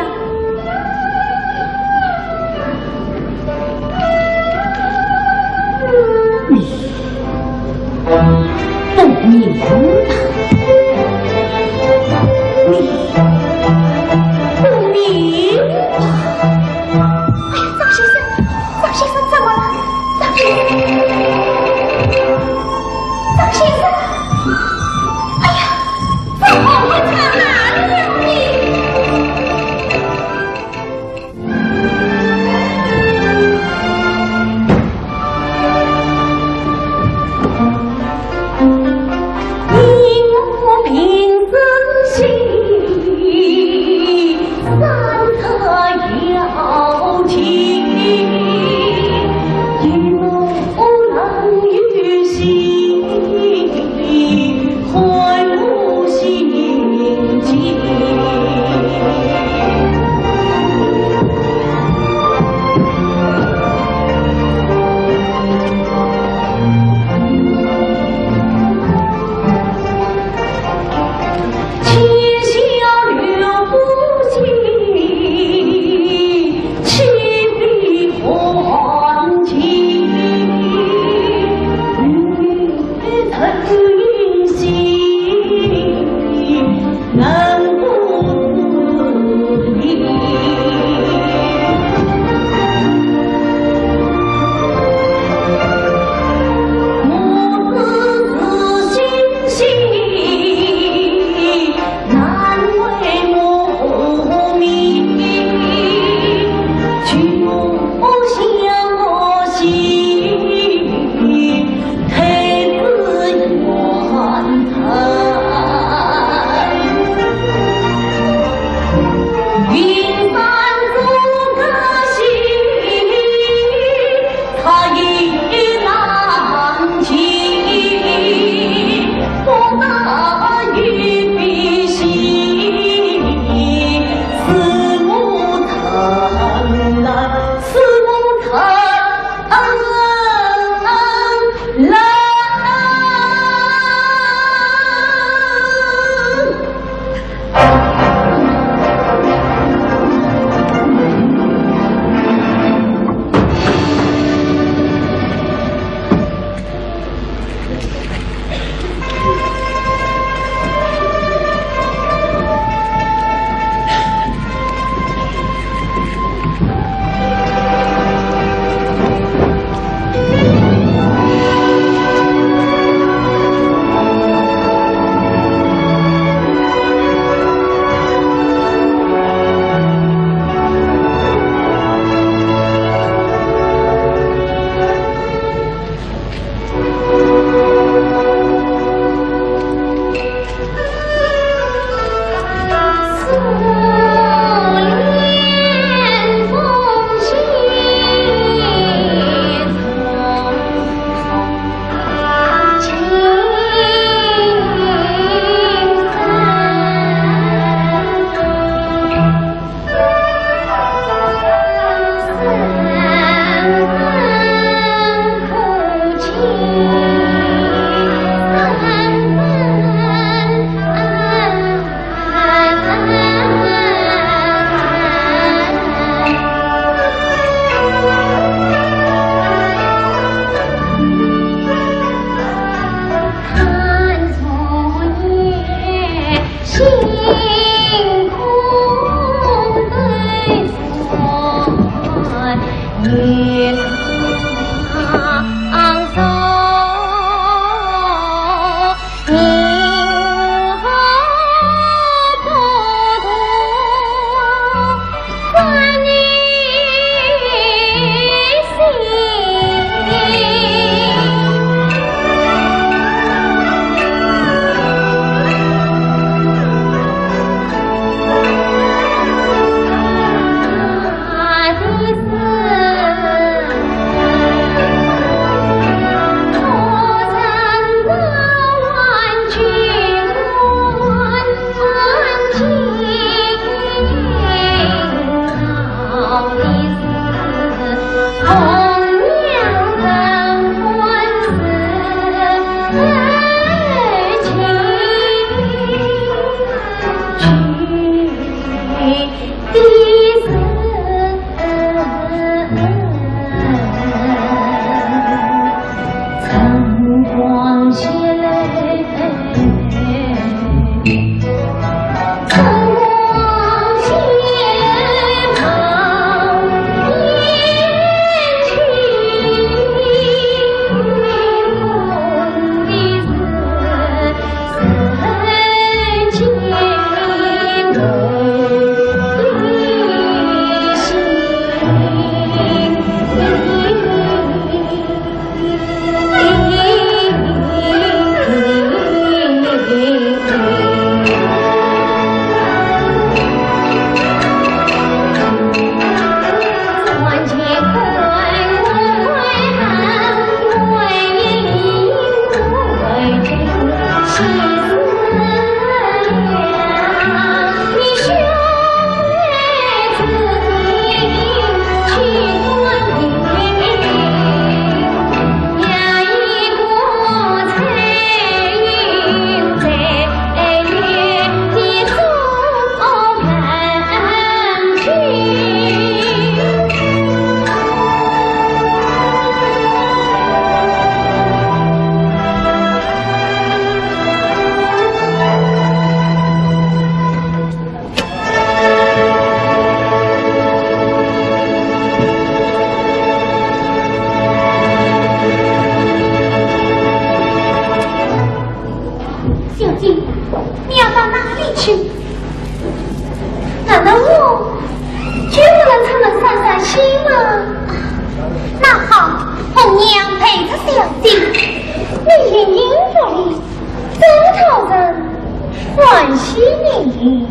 欢喜呢？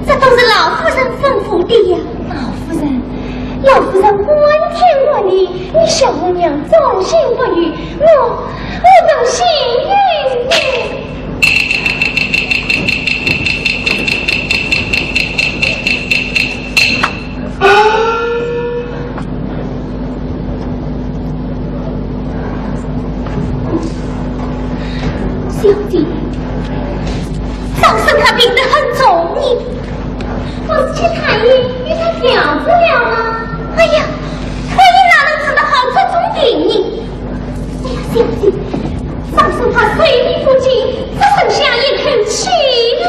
这都是老夫人吩咐的呀。老夫人，老夫人管天管地，你小红娘专心不语，我，我当心于你。 小姐，张生他病得很重呢，不是去太医与他调治了吗？哎呀，太医哪能治得好这种病呢？哎呀，小姐，张生他睡眠不静，只剩下一口气了。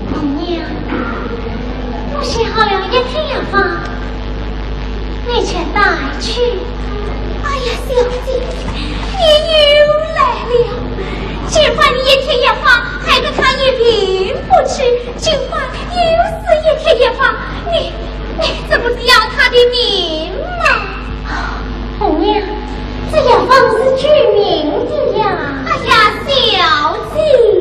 红娘，我写好了一帖药方，你且带去。哎呀，小姐，你又来了！今晚你一帖药方，害得他一病不起，今晚又是一帖药方，你，你这不是要他的命吗？红娘，这药方是救命的呀！哎呀，小姐！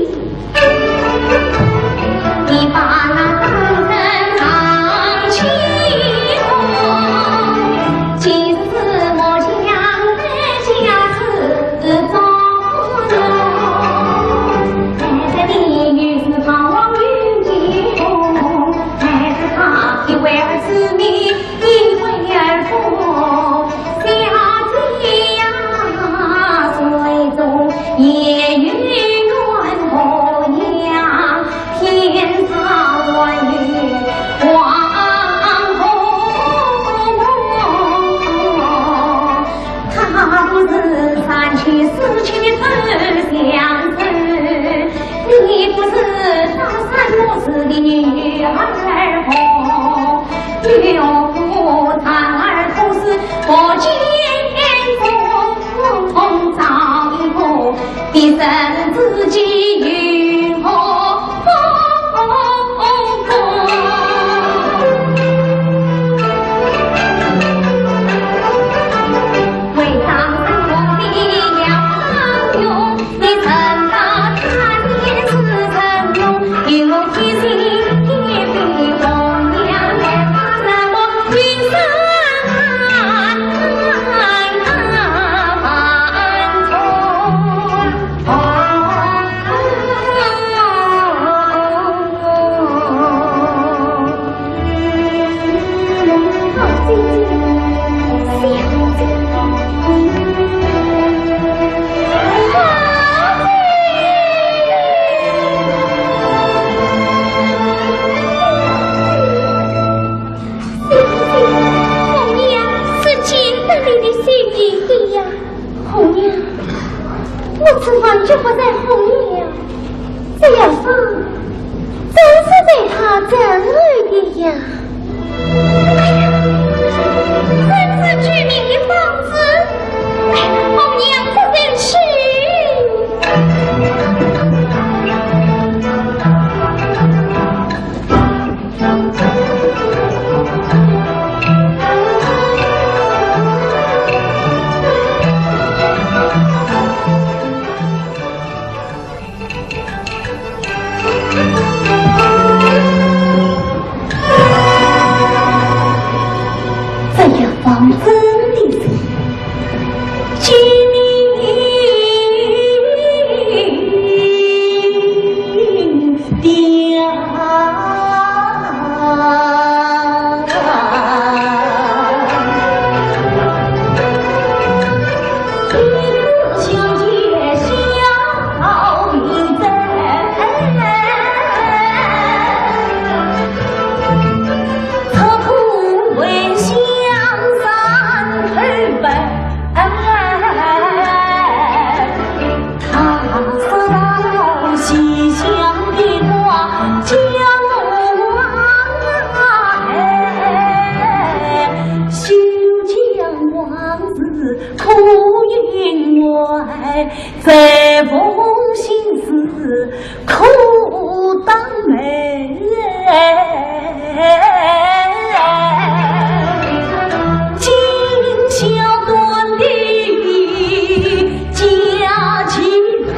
红娘，我此番绝不再红娘，这药方真是被他赠予的呀。哎呀，真是救命的方子，哎，红娘不忍吃。 这药方真的是红心事苦当媒，今宵断的佳期美。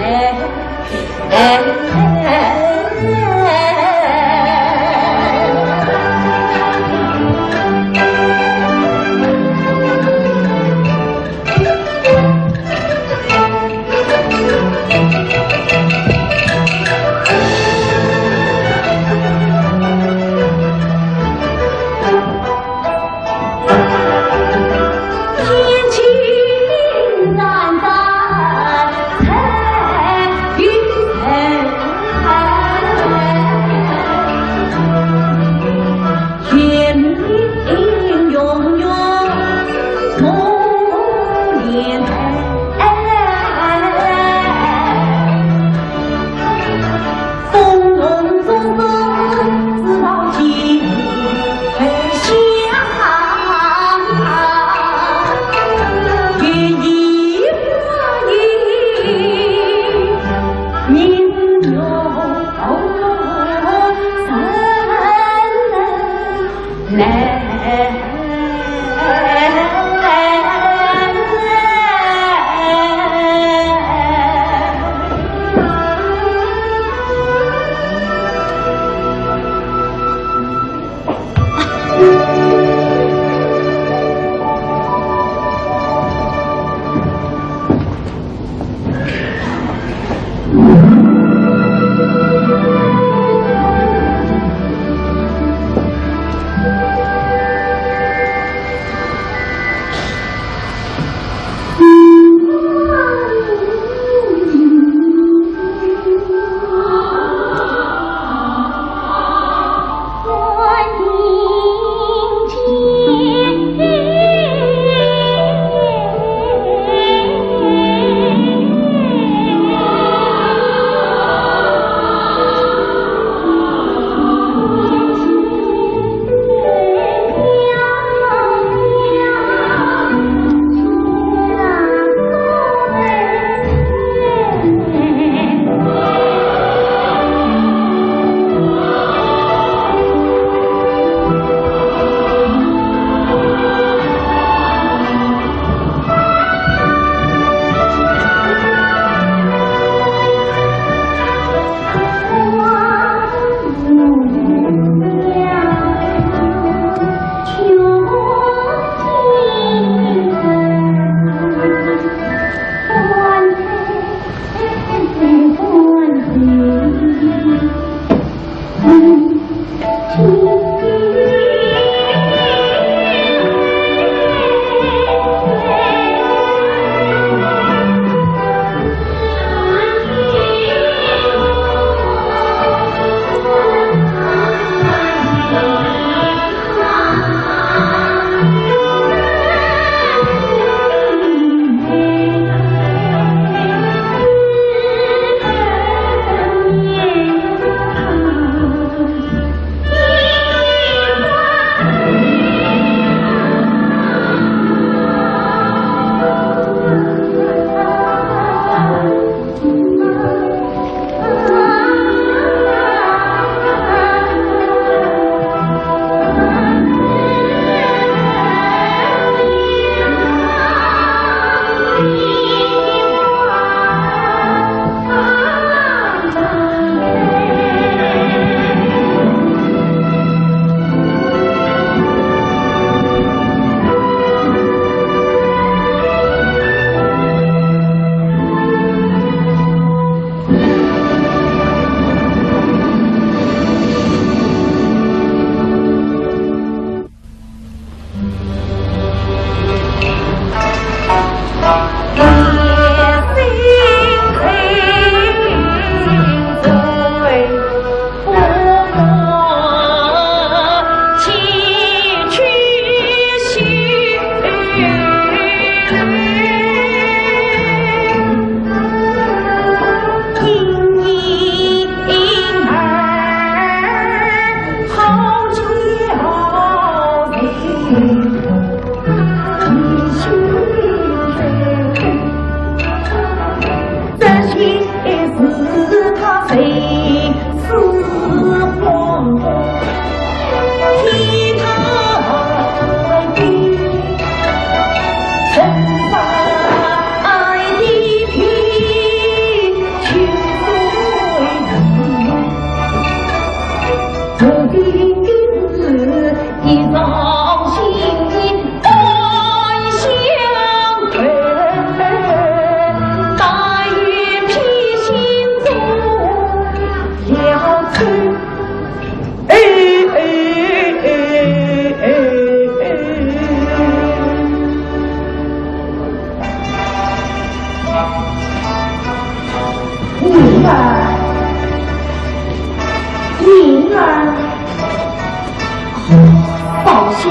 宝箱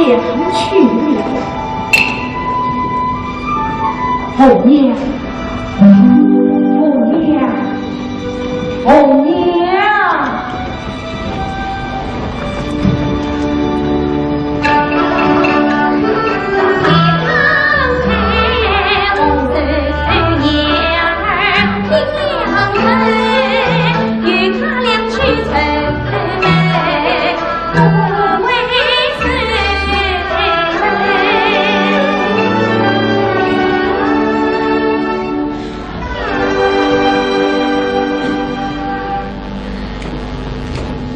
去了。红娘，红娘，红娘。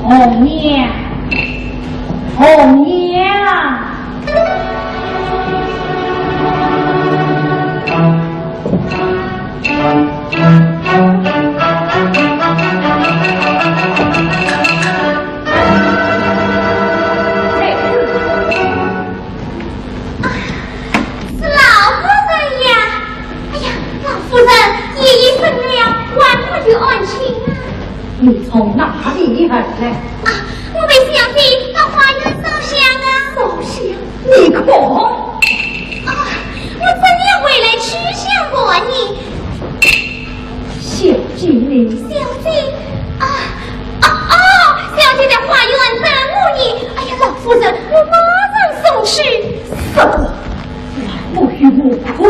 红娘，红娘。是老夫人呀。哎呀，老夫人，夜已深了，还没有安寝啊。你从哪里而来？啊，我陪小姐到花园烧香啊。烧香？你看。啊，我正要回来取香还你。小姐呢？小姐，啊，啊，啊，小姐在花园等我呢。哎呀，老夫人，我马上送去。什么？ 不与我跪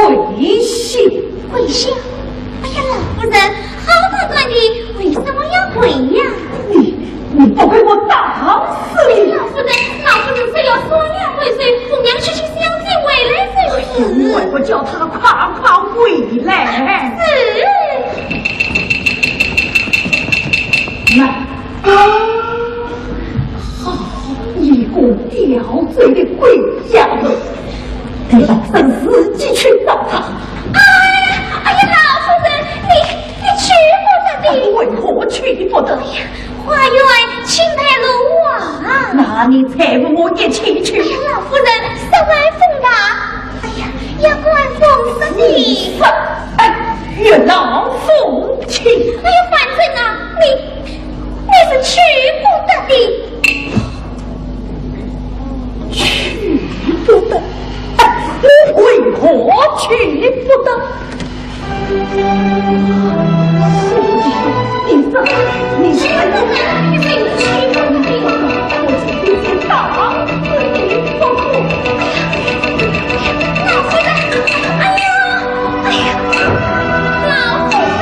下。跪下？哎呀，老夫人，好端端的，为什么要跪呀？你，你不给我打死你！老夫人，老夫人，只要说两回水，红娘去取香灰回来就行。我不叫她快快回来。是。来。 啊，好一个吊嘴的鬼丫头，你老身自己去找她。哎呀，哎呀，老夫人，你，你去不得的。为何去不得？哎呀，花园青苔路滑。那你搀我一起去。哎呀，老夫人，十万分吧。哎呀，要官风湿的。你说，哎，与老夫去。哎呀，反正啊，你 你是去不得的。去不得？我为何去不得？你说，你说，你说，你说，我一定打死你不可！老夫人，哎呀，哎呀，老夫人。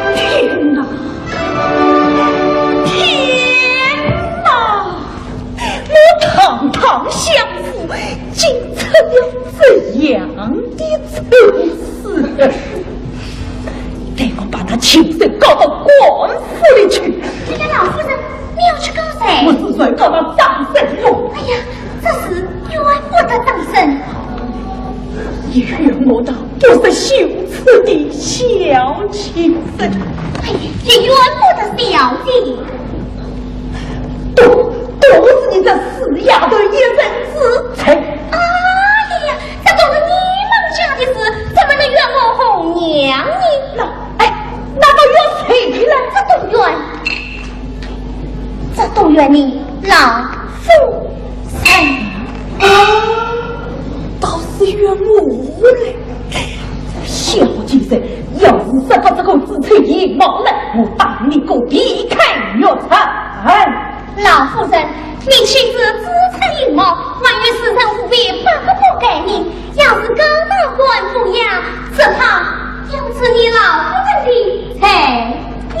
天哪！天哪！我堂堂相府，竟成了这样的丑事！待我把那禽兽告到官府里去。哎呀，老夫人，你要去告谁？我是要告那张生龙。哎呀， 这事怨不得张生。也怨我那不识羞耻的小贱人。哎呀，也怨不得小姐。都，都是你这死丫头一人之罪。哎呀，这都是你们家的小贱人，要是说不出个子丑寅卯了，我打你个皮开肉绽。老夫人，你岂知子丑寅卯，还有时辰无非八个不该日，要是告到官府呀，只怕要出你老夫人的罪孽。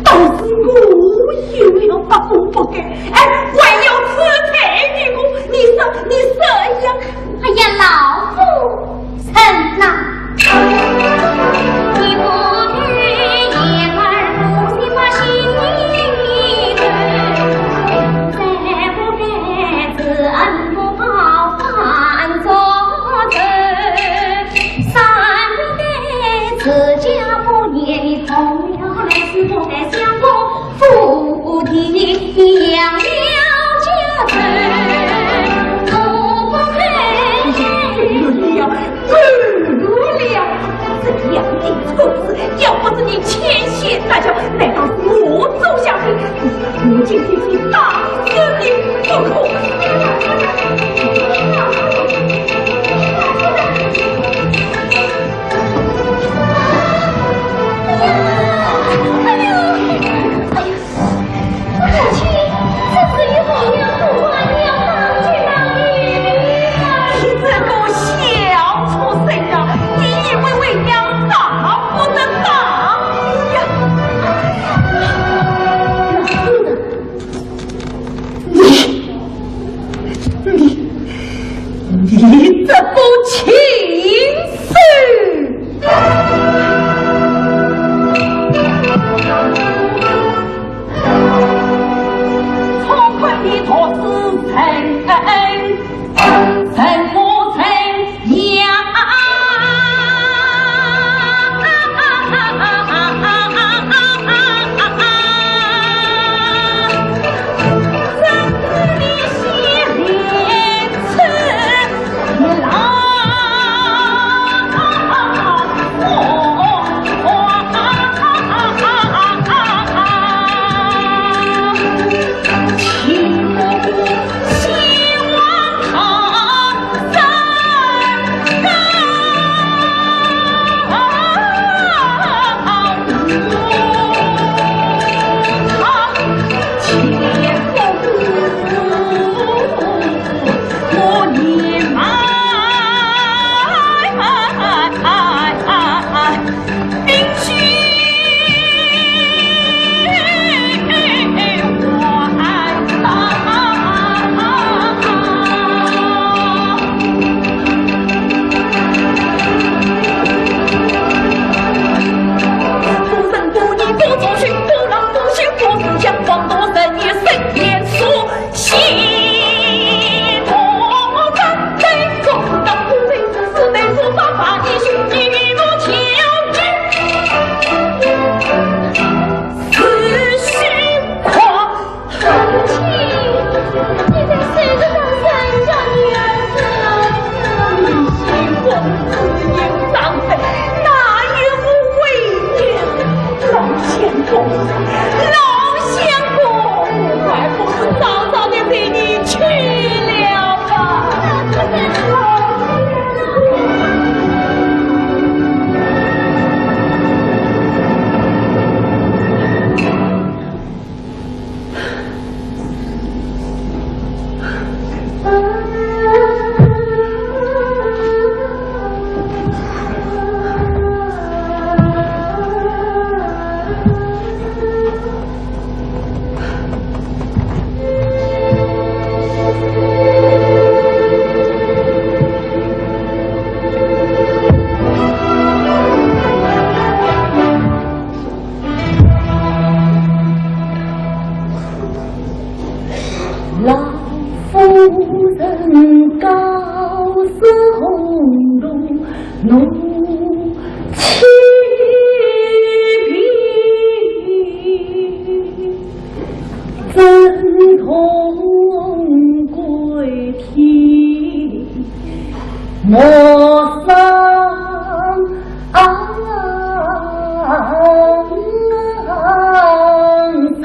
倒是我有了八个不该，哎，还要出罪的我，你说，你说呀？哎呀，老夫人呐。这样的错事，要不是你牵线搭桥，难道是我走下去？我今天非打死你不可！哎呦，哎呦！ 母亲，这是与红娘通话，你要当真啊？你这个小畜生啊，你以为为娘打不得打呀？你，你，你这个禽兽！ 老夫人告诉红楼，奴妻病症痛归天。 莫伤神。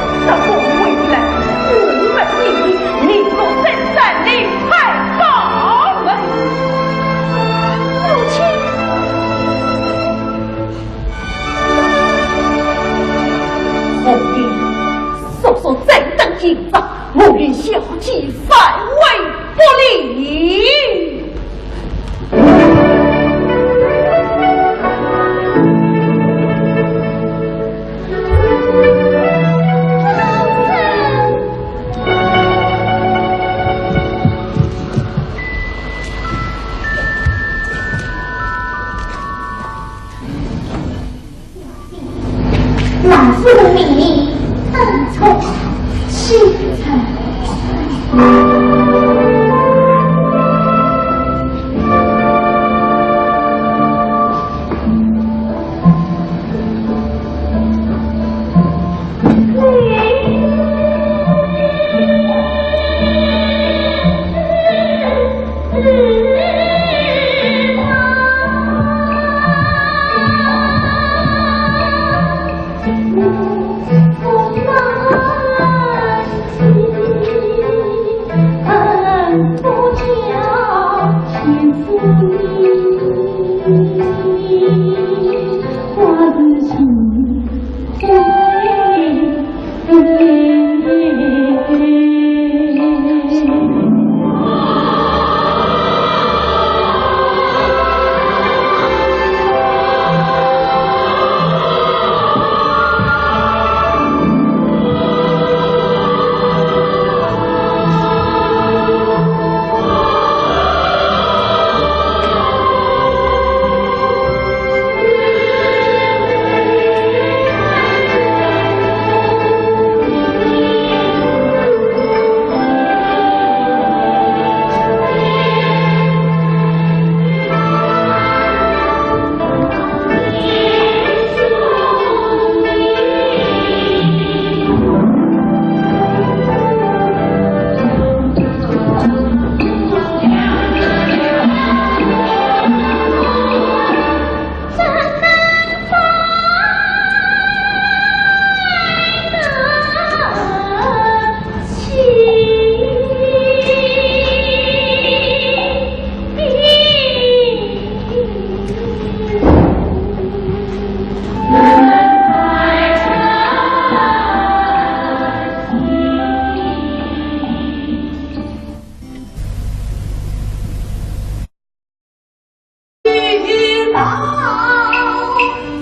这个回来，我们命令你，你我身在你害诰。母亲。红云，速速再等一日，我与小姐反悔不礼。 老夫人命你奔出西城。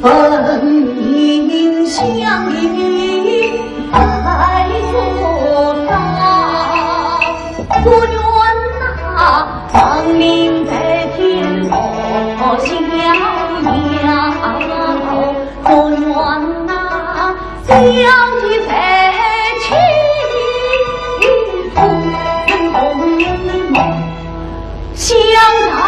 本应相依白头到，不愿那芳名在天落逍遥，不愿那小姐在青楼梦。 相逢。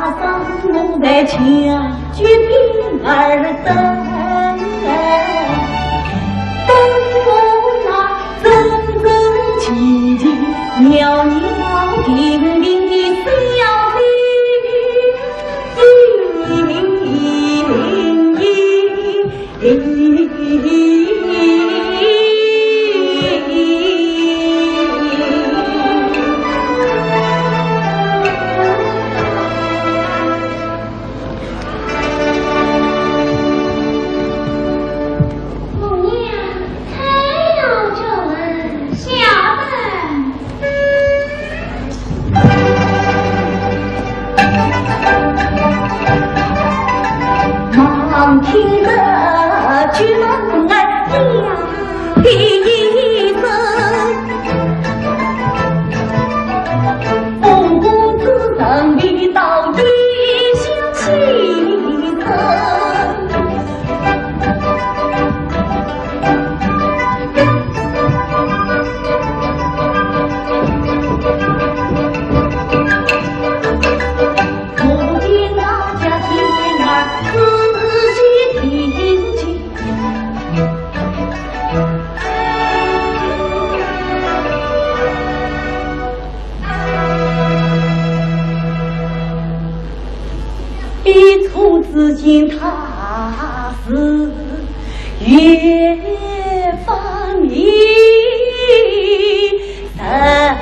红娘，开了这门。晓得。彼处之间，他是越发迷人。 哎，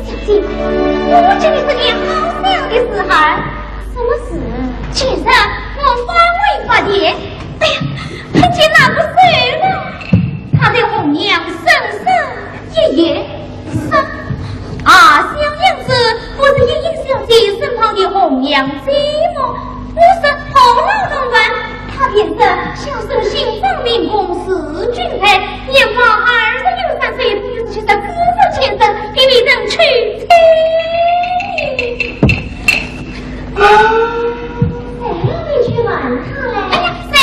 小姐，我觉得这是件好笑的事儿。什么事？前日我翻胃发甜，哎呀，碰见那个瘦人，他对红娘深深一眼，说：“啊，小娘子，我是莺莺小姐身旁的红娘姐么。”我说：“何劳动人？”他便说：“小生姓张名珙，字君佩，年方二十有三岁，不知其实知识浅深，愿与人娶妻。”谁让你去瞒他嘞？哎呀，是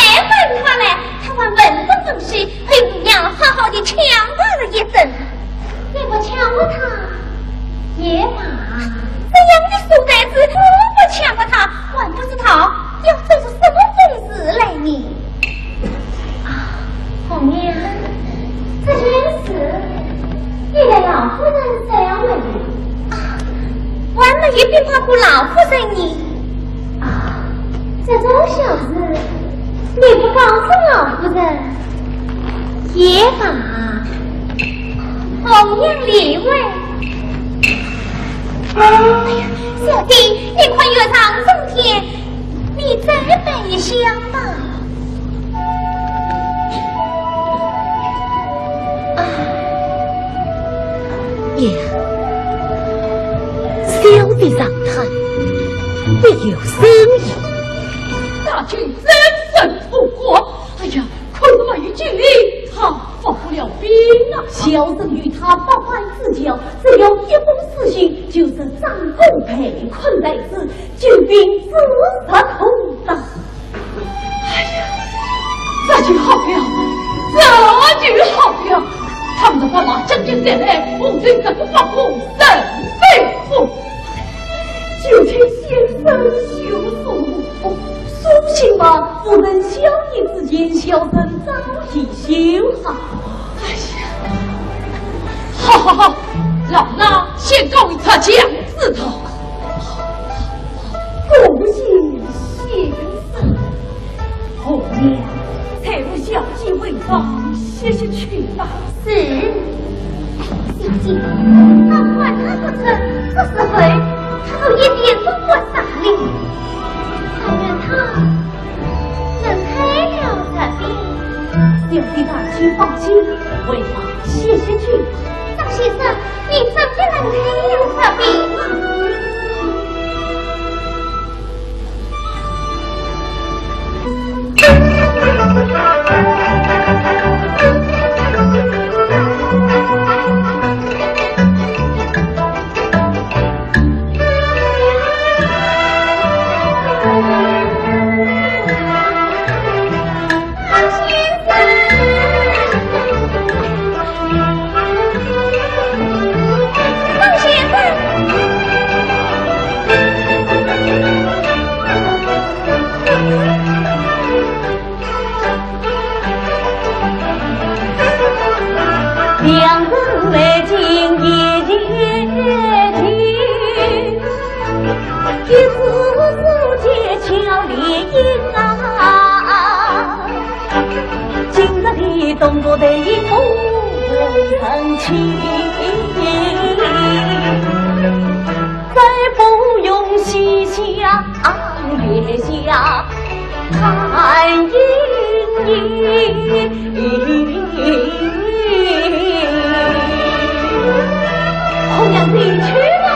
顾老夫人呢？啊，这种小事你不告诉老夫人也罢。红娘理会。哎呀，小姐，你看月上升天，你再摆一香吧。 啊，娘，小的上堂，必有深意。大军怎生不过？哎呀，可是没有军令，他发不了兵啊！小生与他百般指教，只要一封书信，就是张公被困在此，救兵指日可待。 哎呀，这就好了，这就好了！倘若白马将军再来，我就这个发疯人被捕。就请先生休书。哦，书信嘛，夫人小意之言，小生早已修好。哎呀，好好好，老衲先告一段状子。 恭喜先生。红娘，再无小计回房，歇息去吧。是。小姐，我管他不成，这时候他都一点不管啥哩。但愿他能开了这病。小姐大姐放心，回房歇息去吧。张先生， 你真的能开了这病？红娘，你去吧。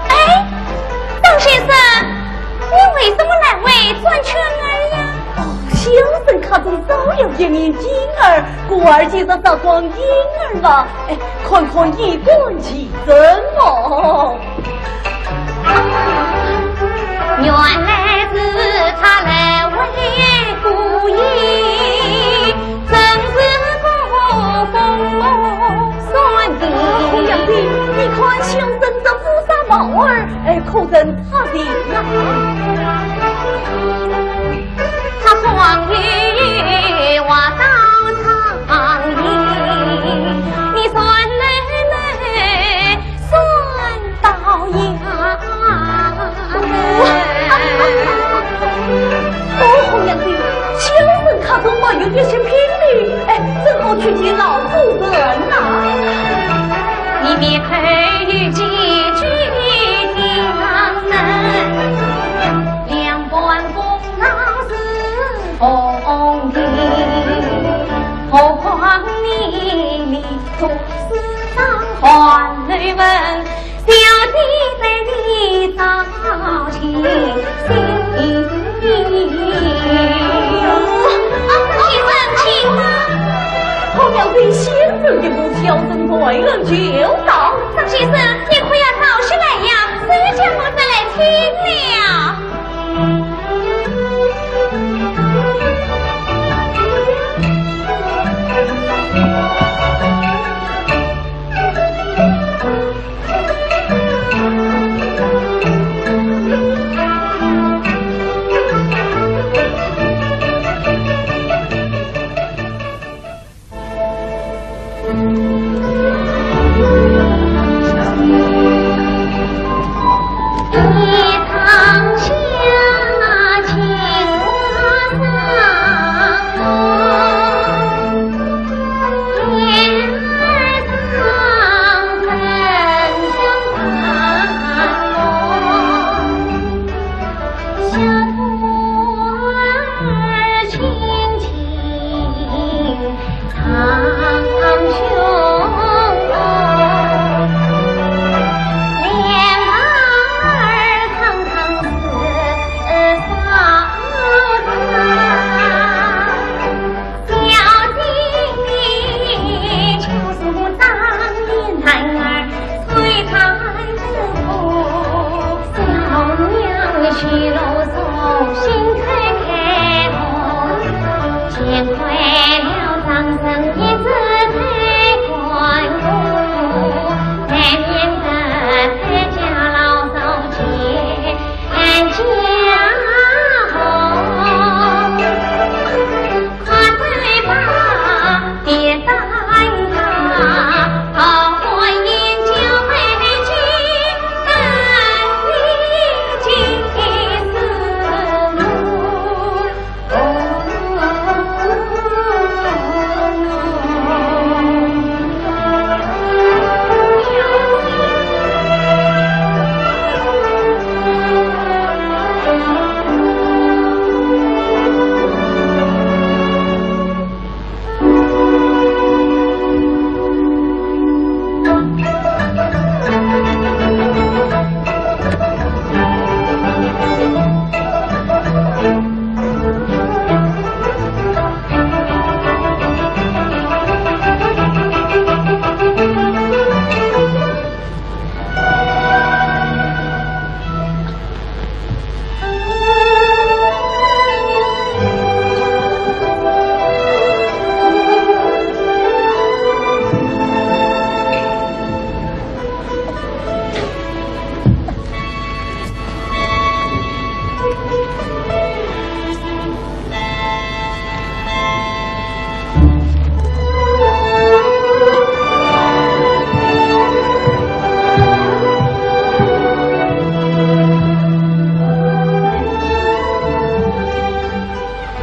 哎，张先生，你为什么来回转圈儿呀？哦，小生看中招摇一面金儿，故而借着这双银儿嘛，哎，看看一观其真哦。原来是他来回顾影，真是不逢 算的。红娘姐，你看小生这乌纱帽儿，哎，可真差劲啊！他光有话到长亭，你算来没算到呀？哦，红娘姐，小生看中没有一些品 哎，正好去见老夫人呐。你别看有几句的浪漫，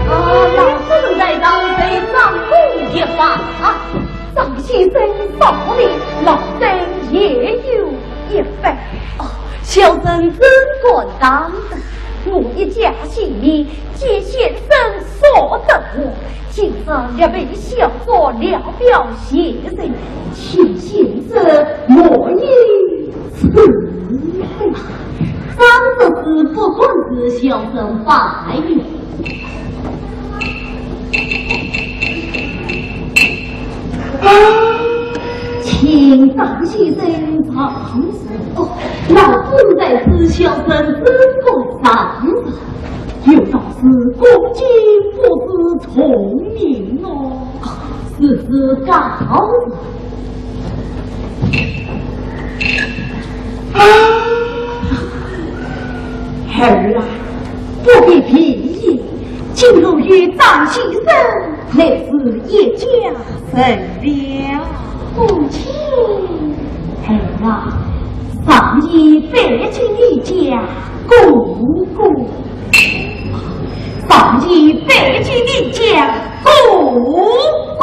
哦，老夫人在上，待张公一访。张先生稍等，老身也有一访。哦，小生怎敢当得？我一介戏迷，见先生所得我，今日略备小作，聊表前程，请先生莫要 张执事不敢辞，小生拜谢。请张先生上座。哦，老夫人在此，小生怎敢上座？有道是恭敬不如从命哦。 是是告辞。儿啊，不必疲意，今后与张先生乃是一家人了。母亲。儿啊，常言拜见你家哥哥。 常言拜见你家哥哥。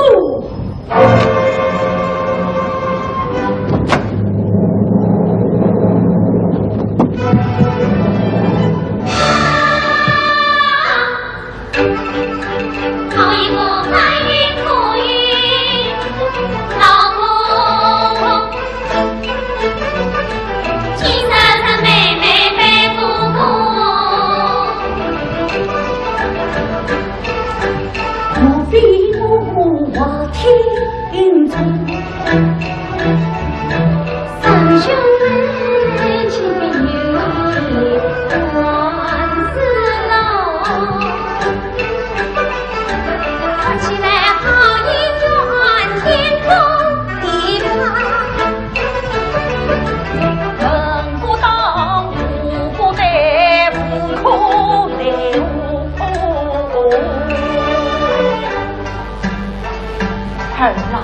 儿啊，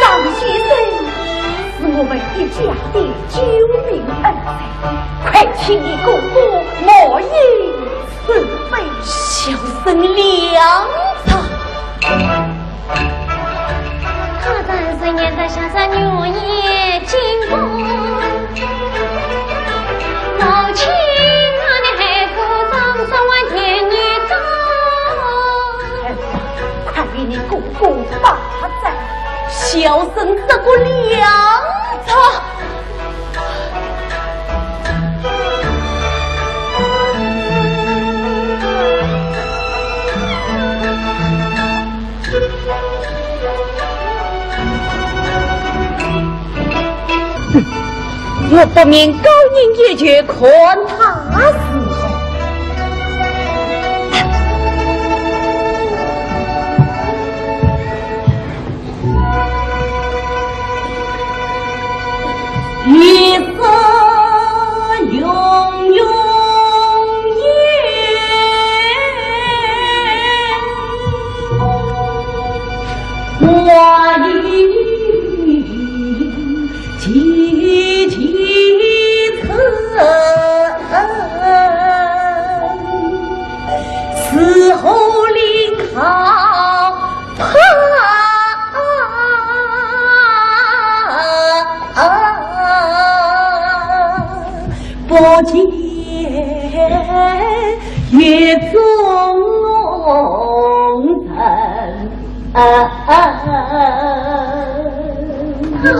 张先生是我们一家的救命恩人，快请你哥哥莫要 准备。小生领旨。他在深夜的下着月夜惊风，母亲啊，你还不早说，我念你高。快与你哥哥把脉，小生这个领旨。 我不免高人一球，看他如何。一生永永远，我已记记成，伺候领好 怕不见月中人。好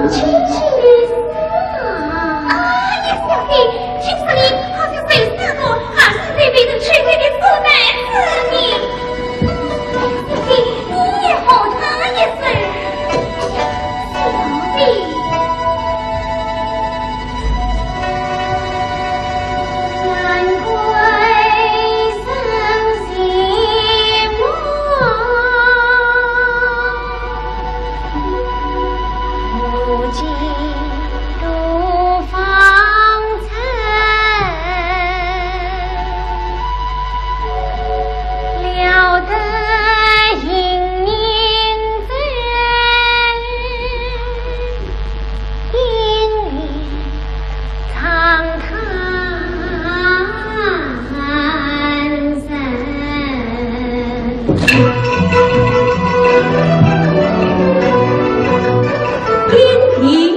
清新的诗啊！哎呀，小姐，听说你好像受伤过，还是得被人吹开的书呆子呢。 你也和他一声小姐。难归身寂寞，不见 独芳残，料得英年在，英年长叹 天已深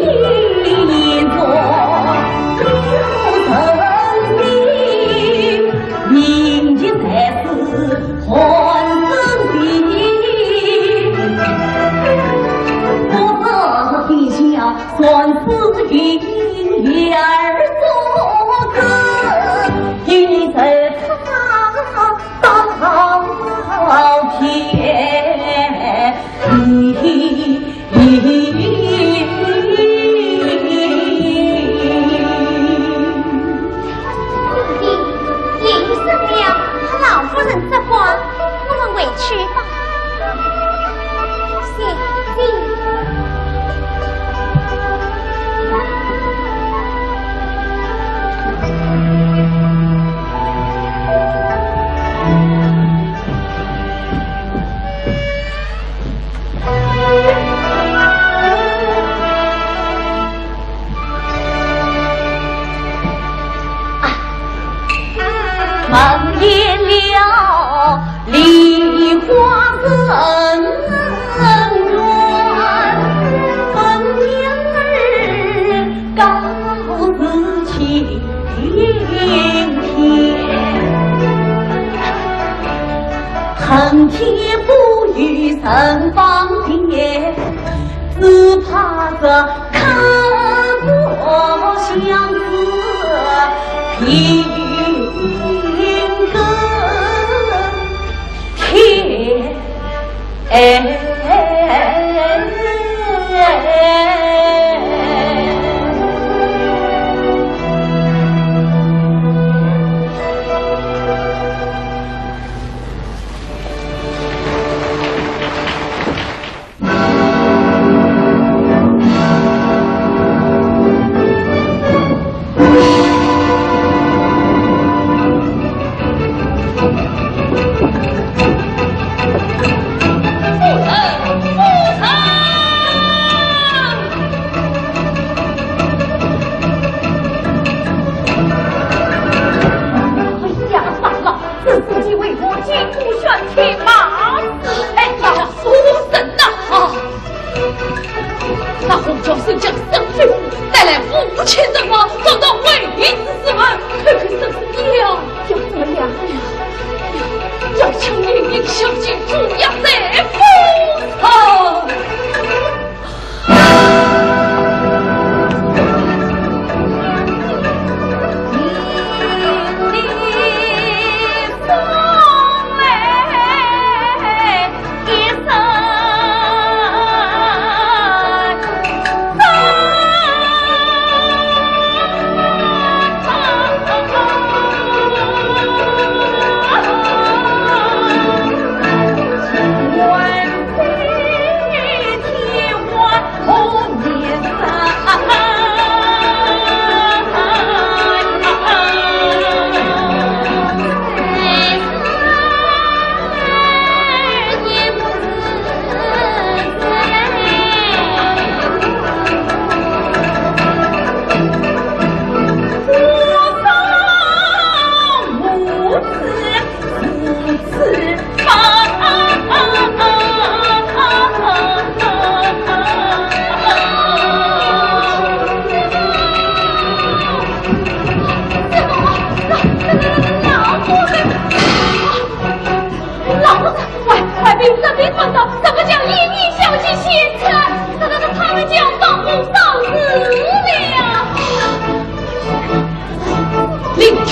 了，怕老夫人责怪，我们回去吧。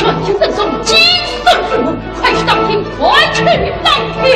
乱军阵中，紧守城门，快去打听，快去打听！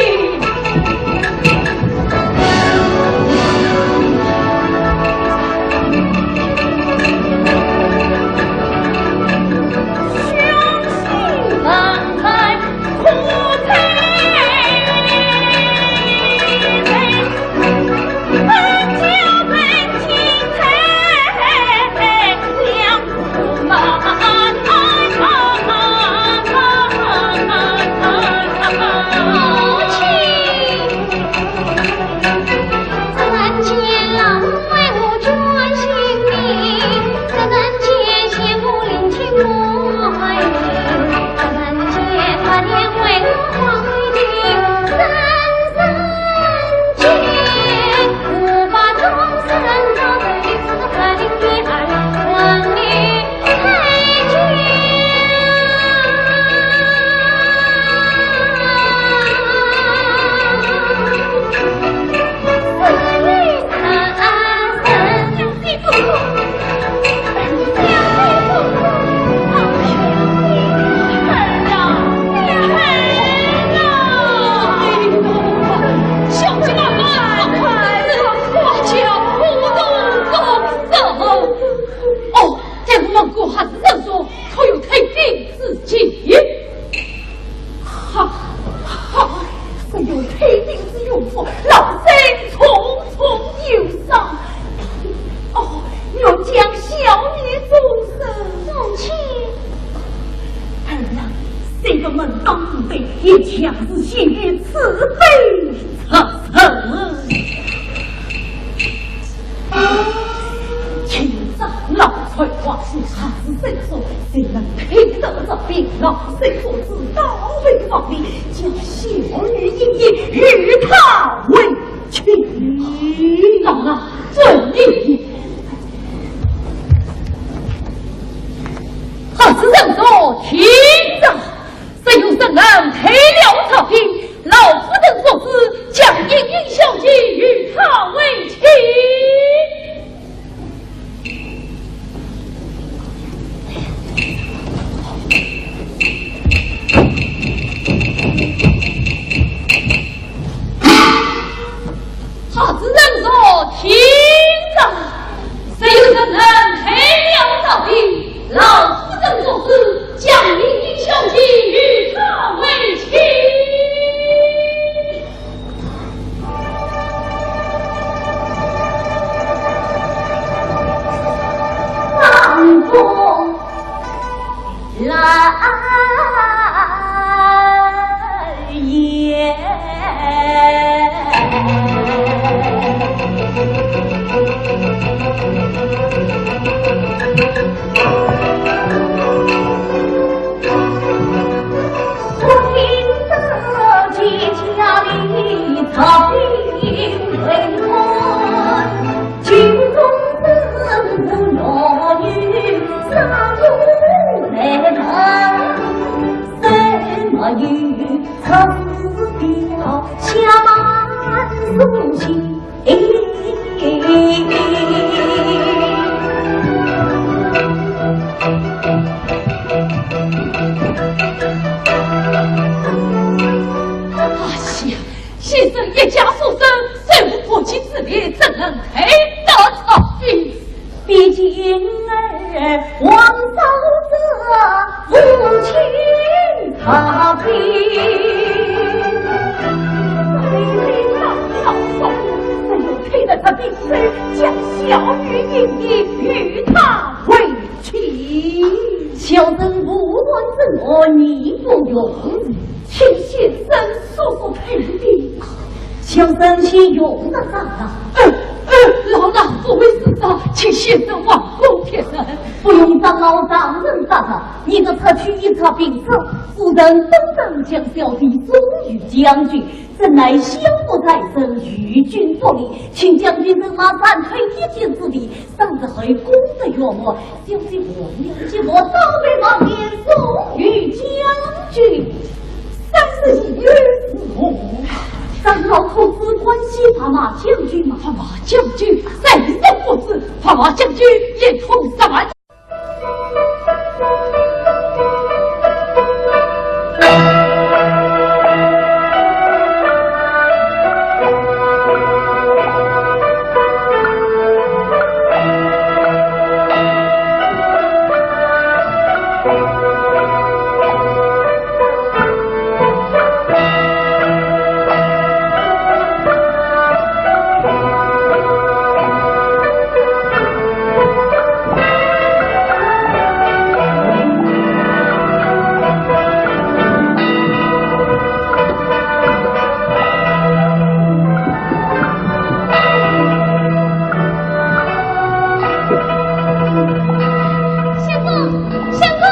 哦，在我们国还是人中，可有退兵之计？哈哈，只有退兵之用处，老身重重有赏。哦，愿将小女终身。母亲。儿啊，这个门当户对，也恰是陷于此地之人。 请长老传话，啥是人说，谁能退得这兵？老身所知，倒为王林，将小女莺莺与他为妻。老衲遵命。啥是人说，听着。 只有人能退了曹兵，老夫人所知，将莺莺小姐与他为妻。啥是人说，听着。 只有人能退了曹兵，老夫人所知，将莺莺小姐与他为妻。哎呀， 先生一家所生，虽无国戚之力，怎能退得曹兵？毕竟儿皇嫂子无亲曹兵。老老老老，只有退得曹兵，将小女莺莺与他为 妻。小生无端之恶，义不容辞。请先生速速退兵。小生岂用得着啊？呃，呃，老衲不会自招，请先生望风撇阵。不用长老上阵打扰，你这出去一查兵场，夫人等等将小弟送与将军， 怎奈相国在身，与君不利，请将军人马暂退一箭之地，赏赐后功德圆满，小姐阖家之福，早备王爷送与将军。三十一日是何？长老可知关西白马将军吗？白马将军在上不知，白马将军一统十万。相公，相公。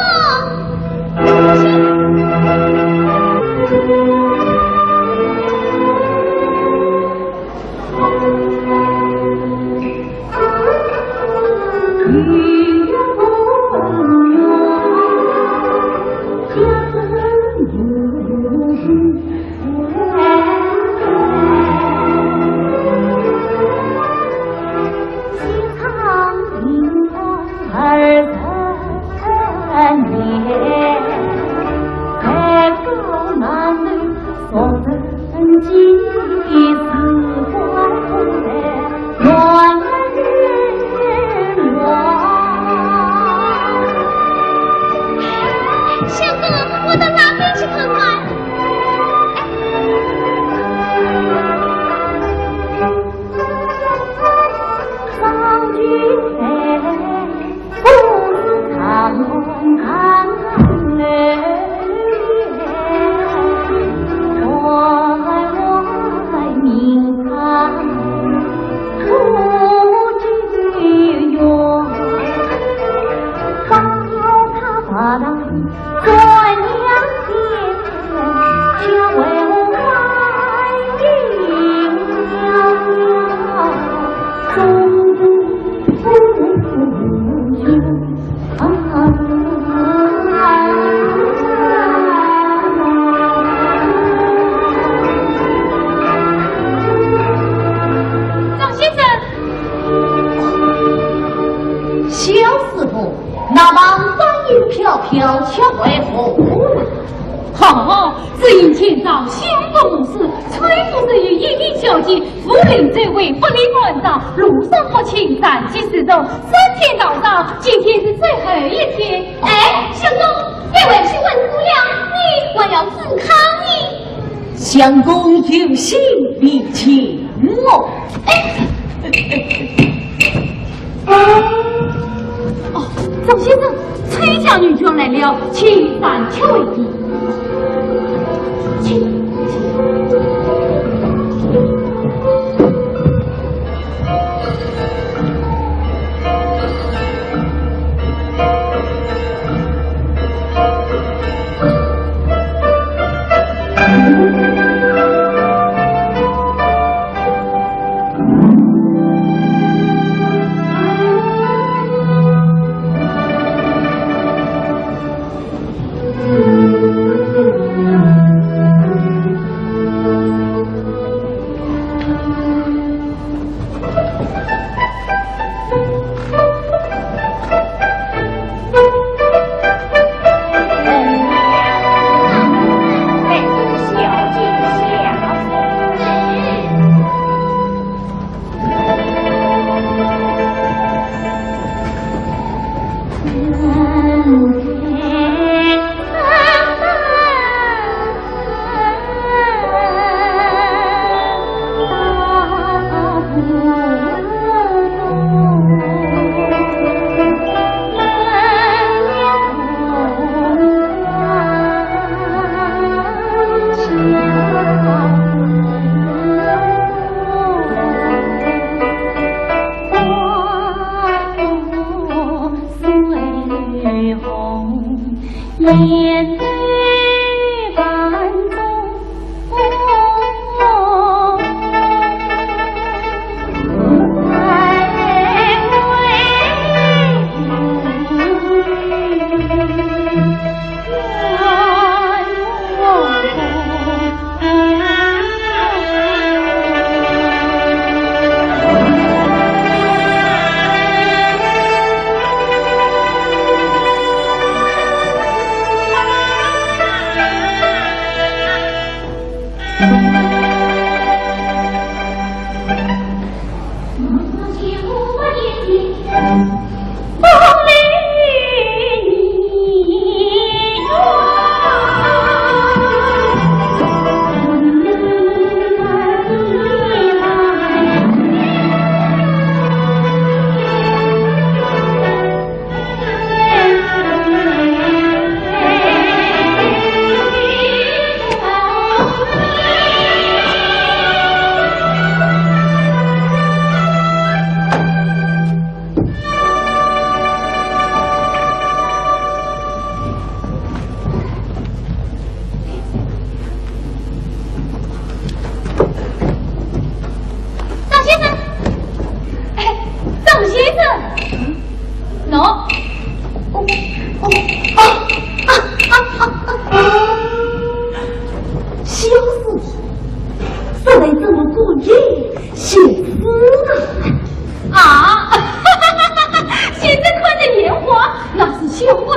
相公，我到那边去看看。 张先生。小师傅，那旁观音飘飘，却为何物？哦，只因今朝香风无事，崔夫人与一名小姐 夫人这位不理晚上，路上不清，暂且自重，三天道上，今天是最后一天。哎，相公，你回去问过了，你还要怎么看呢？相公有心，你请我。哎。哦，张先生，崔家女眷来了，请暂且回避。请，请。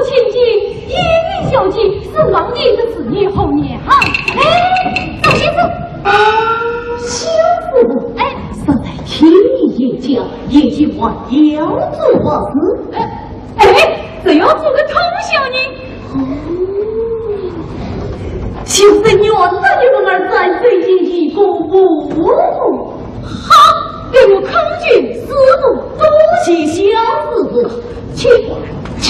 请进，莺莺小姐，是王爷的侍女红娘。哎，赵先生。啊，小师傅。哎。说来天已经暗，夜静晚，要做何事？哎，哎，这要做个通宵呢。哦，就是愿得你们儿再走一步。好，待我叩见师傅。多谢小师傅。 请，请。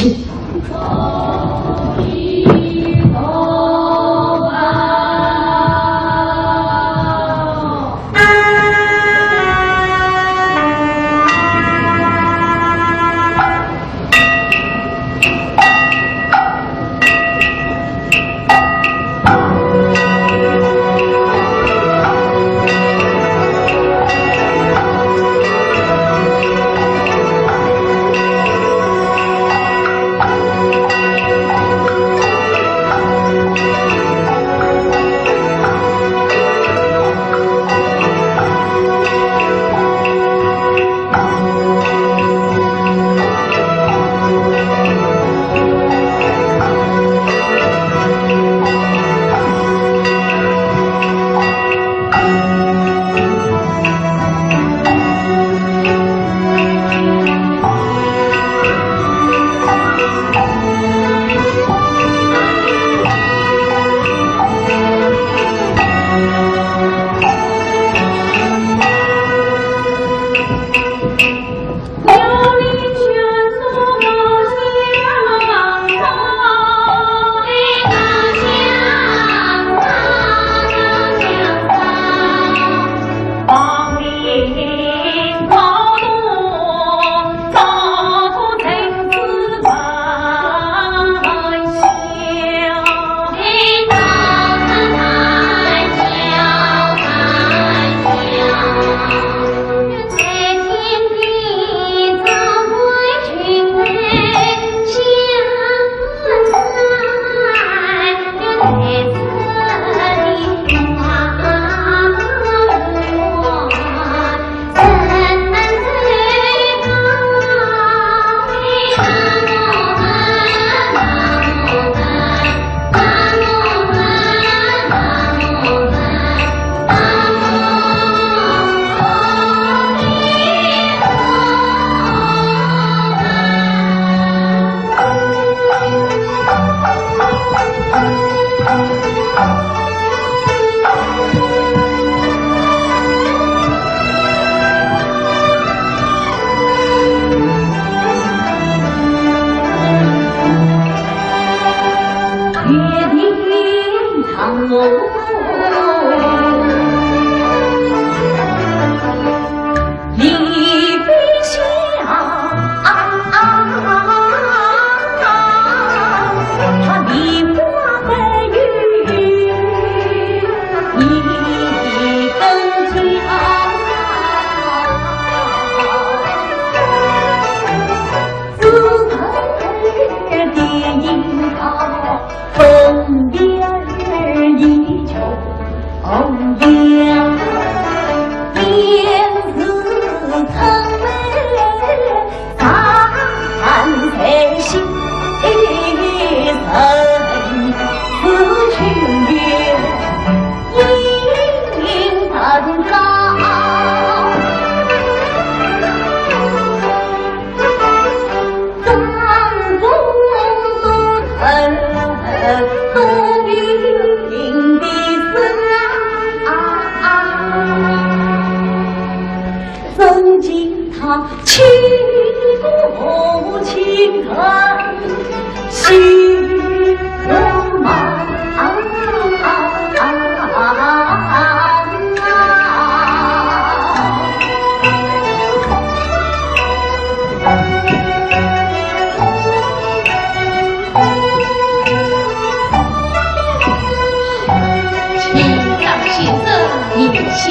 请赵先生坐下。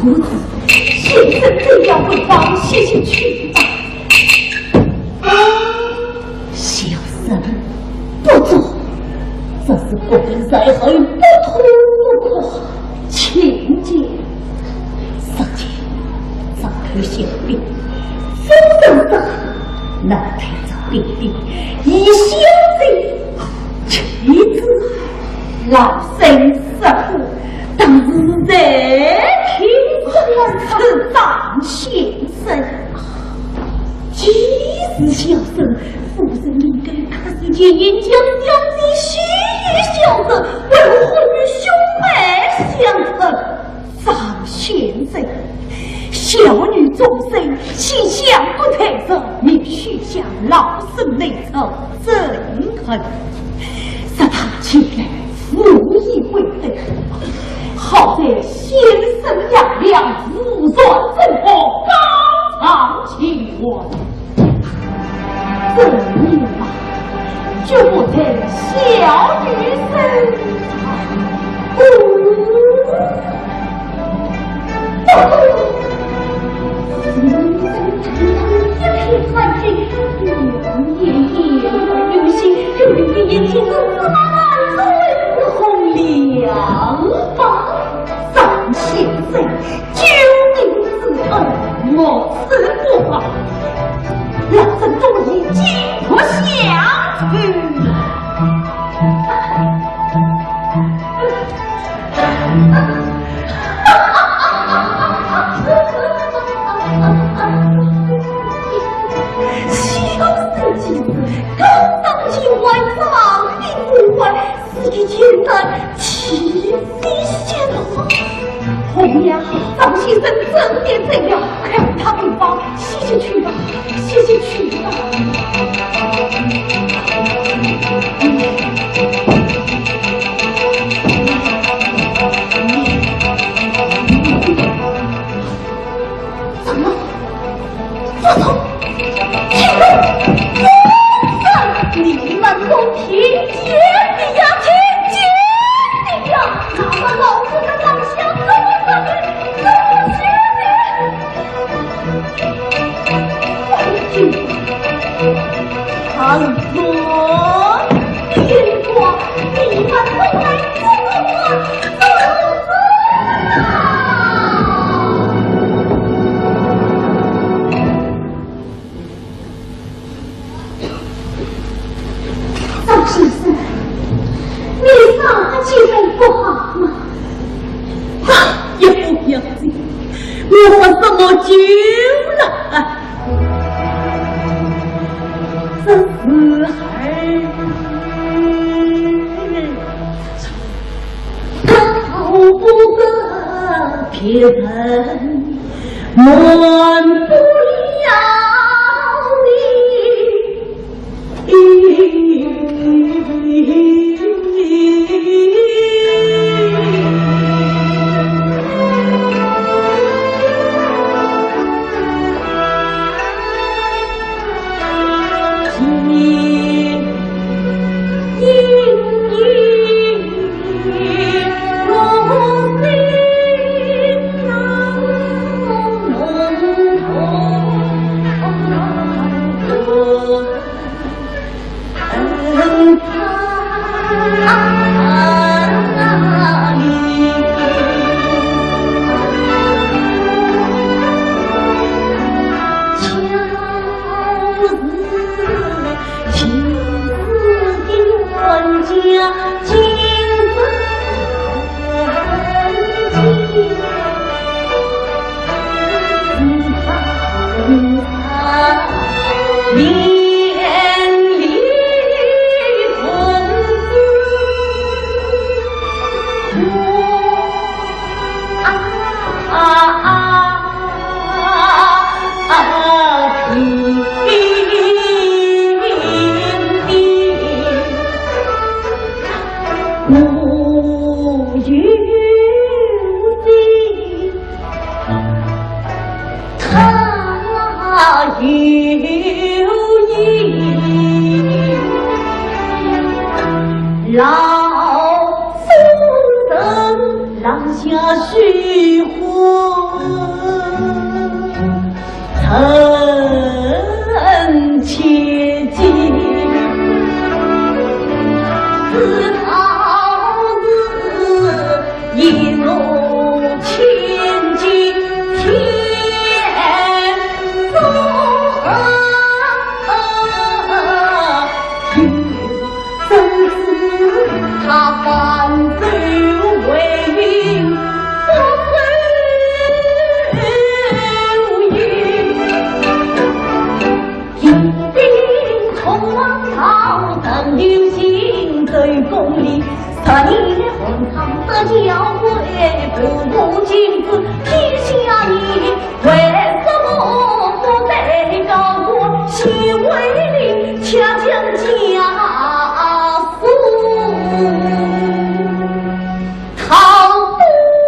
不知先生怎样回答，歇歇去吧。小生不做，这是国家在后，不吐不快。请讲。只见这个小兵，夫人死后，那太子弟弟，一笑着，妻子老身失火，当时在听是张先生。既是小生，夫人应该可是前言将相的，须与小生，为何与兄妹相称？张先生，小女终身，心向不在这，你须向老身来承认。 是他前来无意会得，好在先生杨良自传，正好告状请安。这你嘛，绝不在小女身上。哦，不过，夫人这样一片欢喜， 张先生，救命之恩，莫齿不忘，老身终已尽不相欠。小生既是高堂清官，上的不官，是个贱人，岂非陷落？红娘，张先生真的醉了，快与他回房，歇息去吧，歇息去吧。 什么？不错，听着，你们都听见的呀，听见的呀！那么老夫人、老相公怎么说的？怎么说的？哎呀， 看我眼光，你们都来做我做啊！张先生，你伤心不好吗？啊，也不要紧，我喝什么酒了？ 这是儿逃不得别人瞒不了的。臣妾见，自道是一诺千金，天作何由？ 怎知他反手为云，不受允。一定同王朝，等有心奏功立，十年皇上得交位，不过君子天下你。 为什么不在高官显威灵，却将家书套不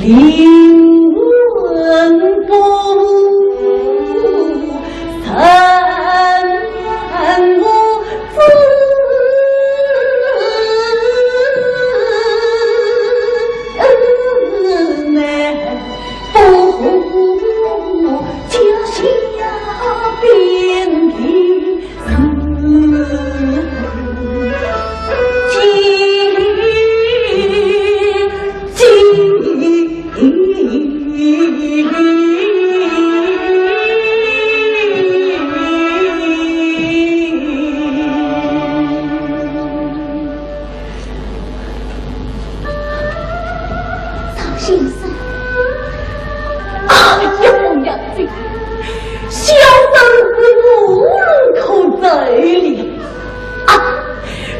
应？ 赵先生。哎呀，凤阳君，小生是无路可走了。啊，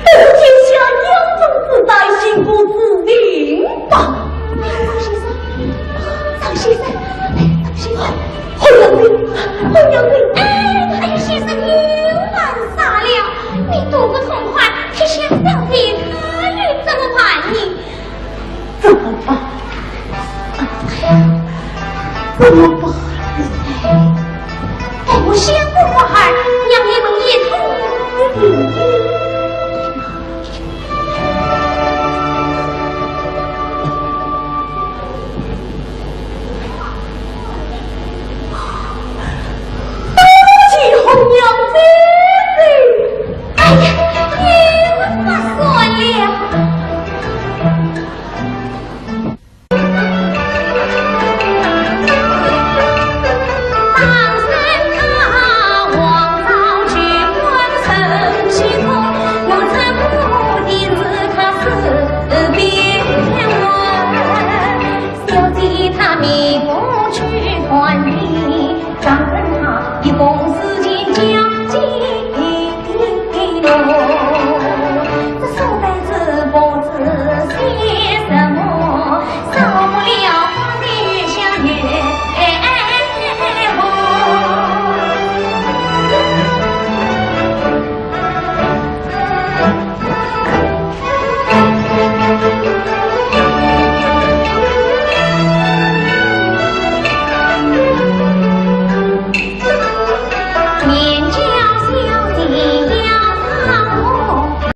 不如解下腰中之带，行个自尽吧。赵先生，赵先生，赵先生。凤阳君，凤阳君。哎，哎呀，先生，你又犯傻了。你都不痛快，撇下小姐，她又怎么办呢？ 怎么办？怎么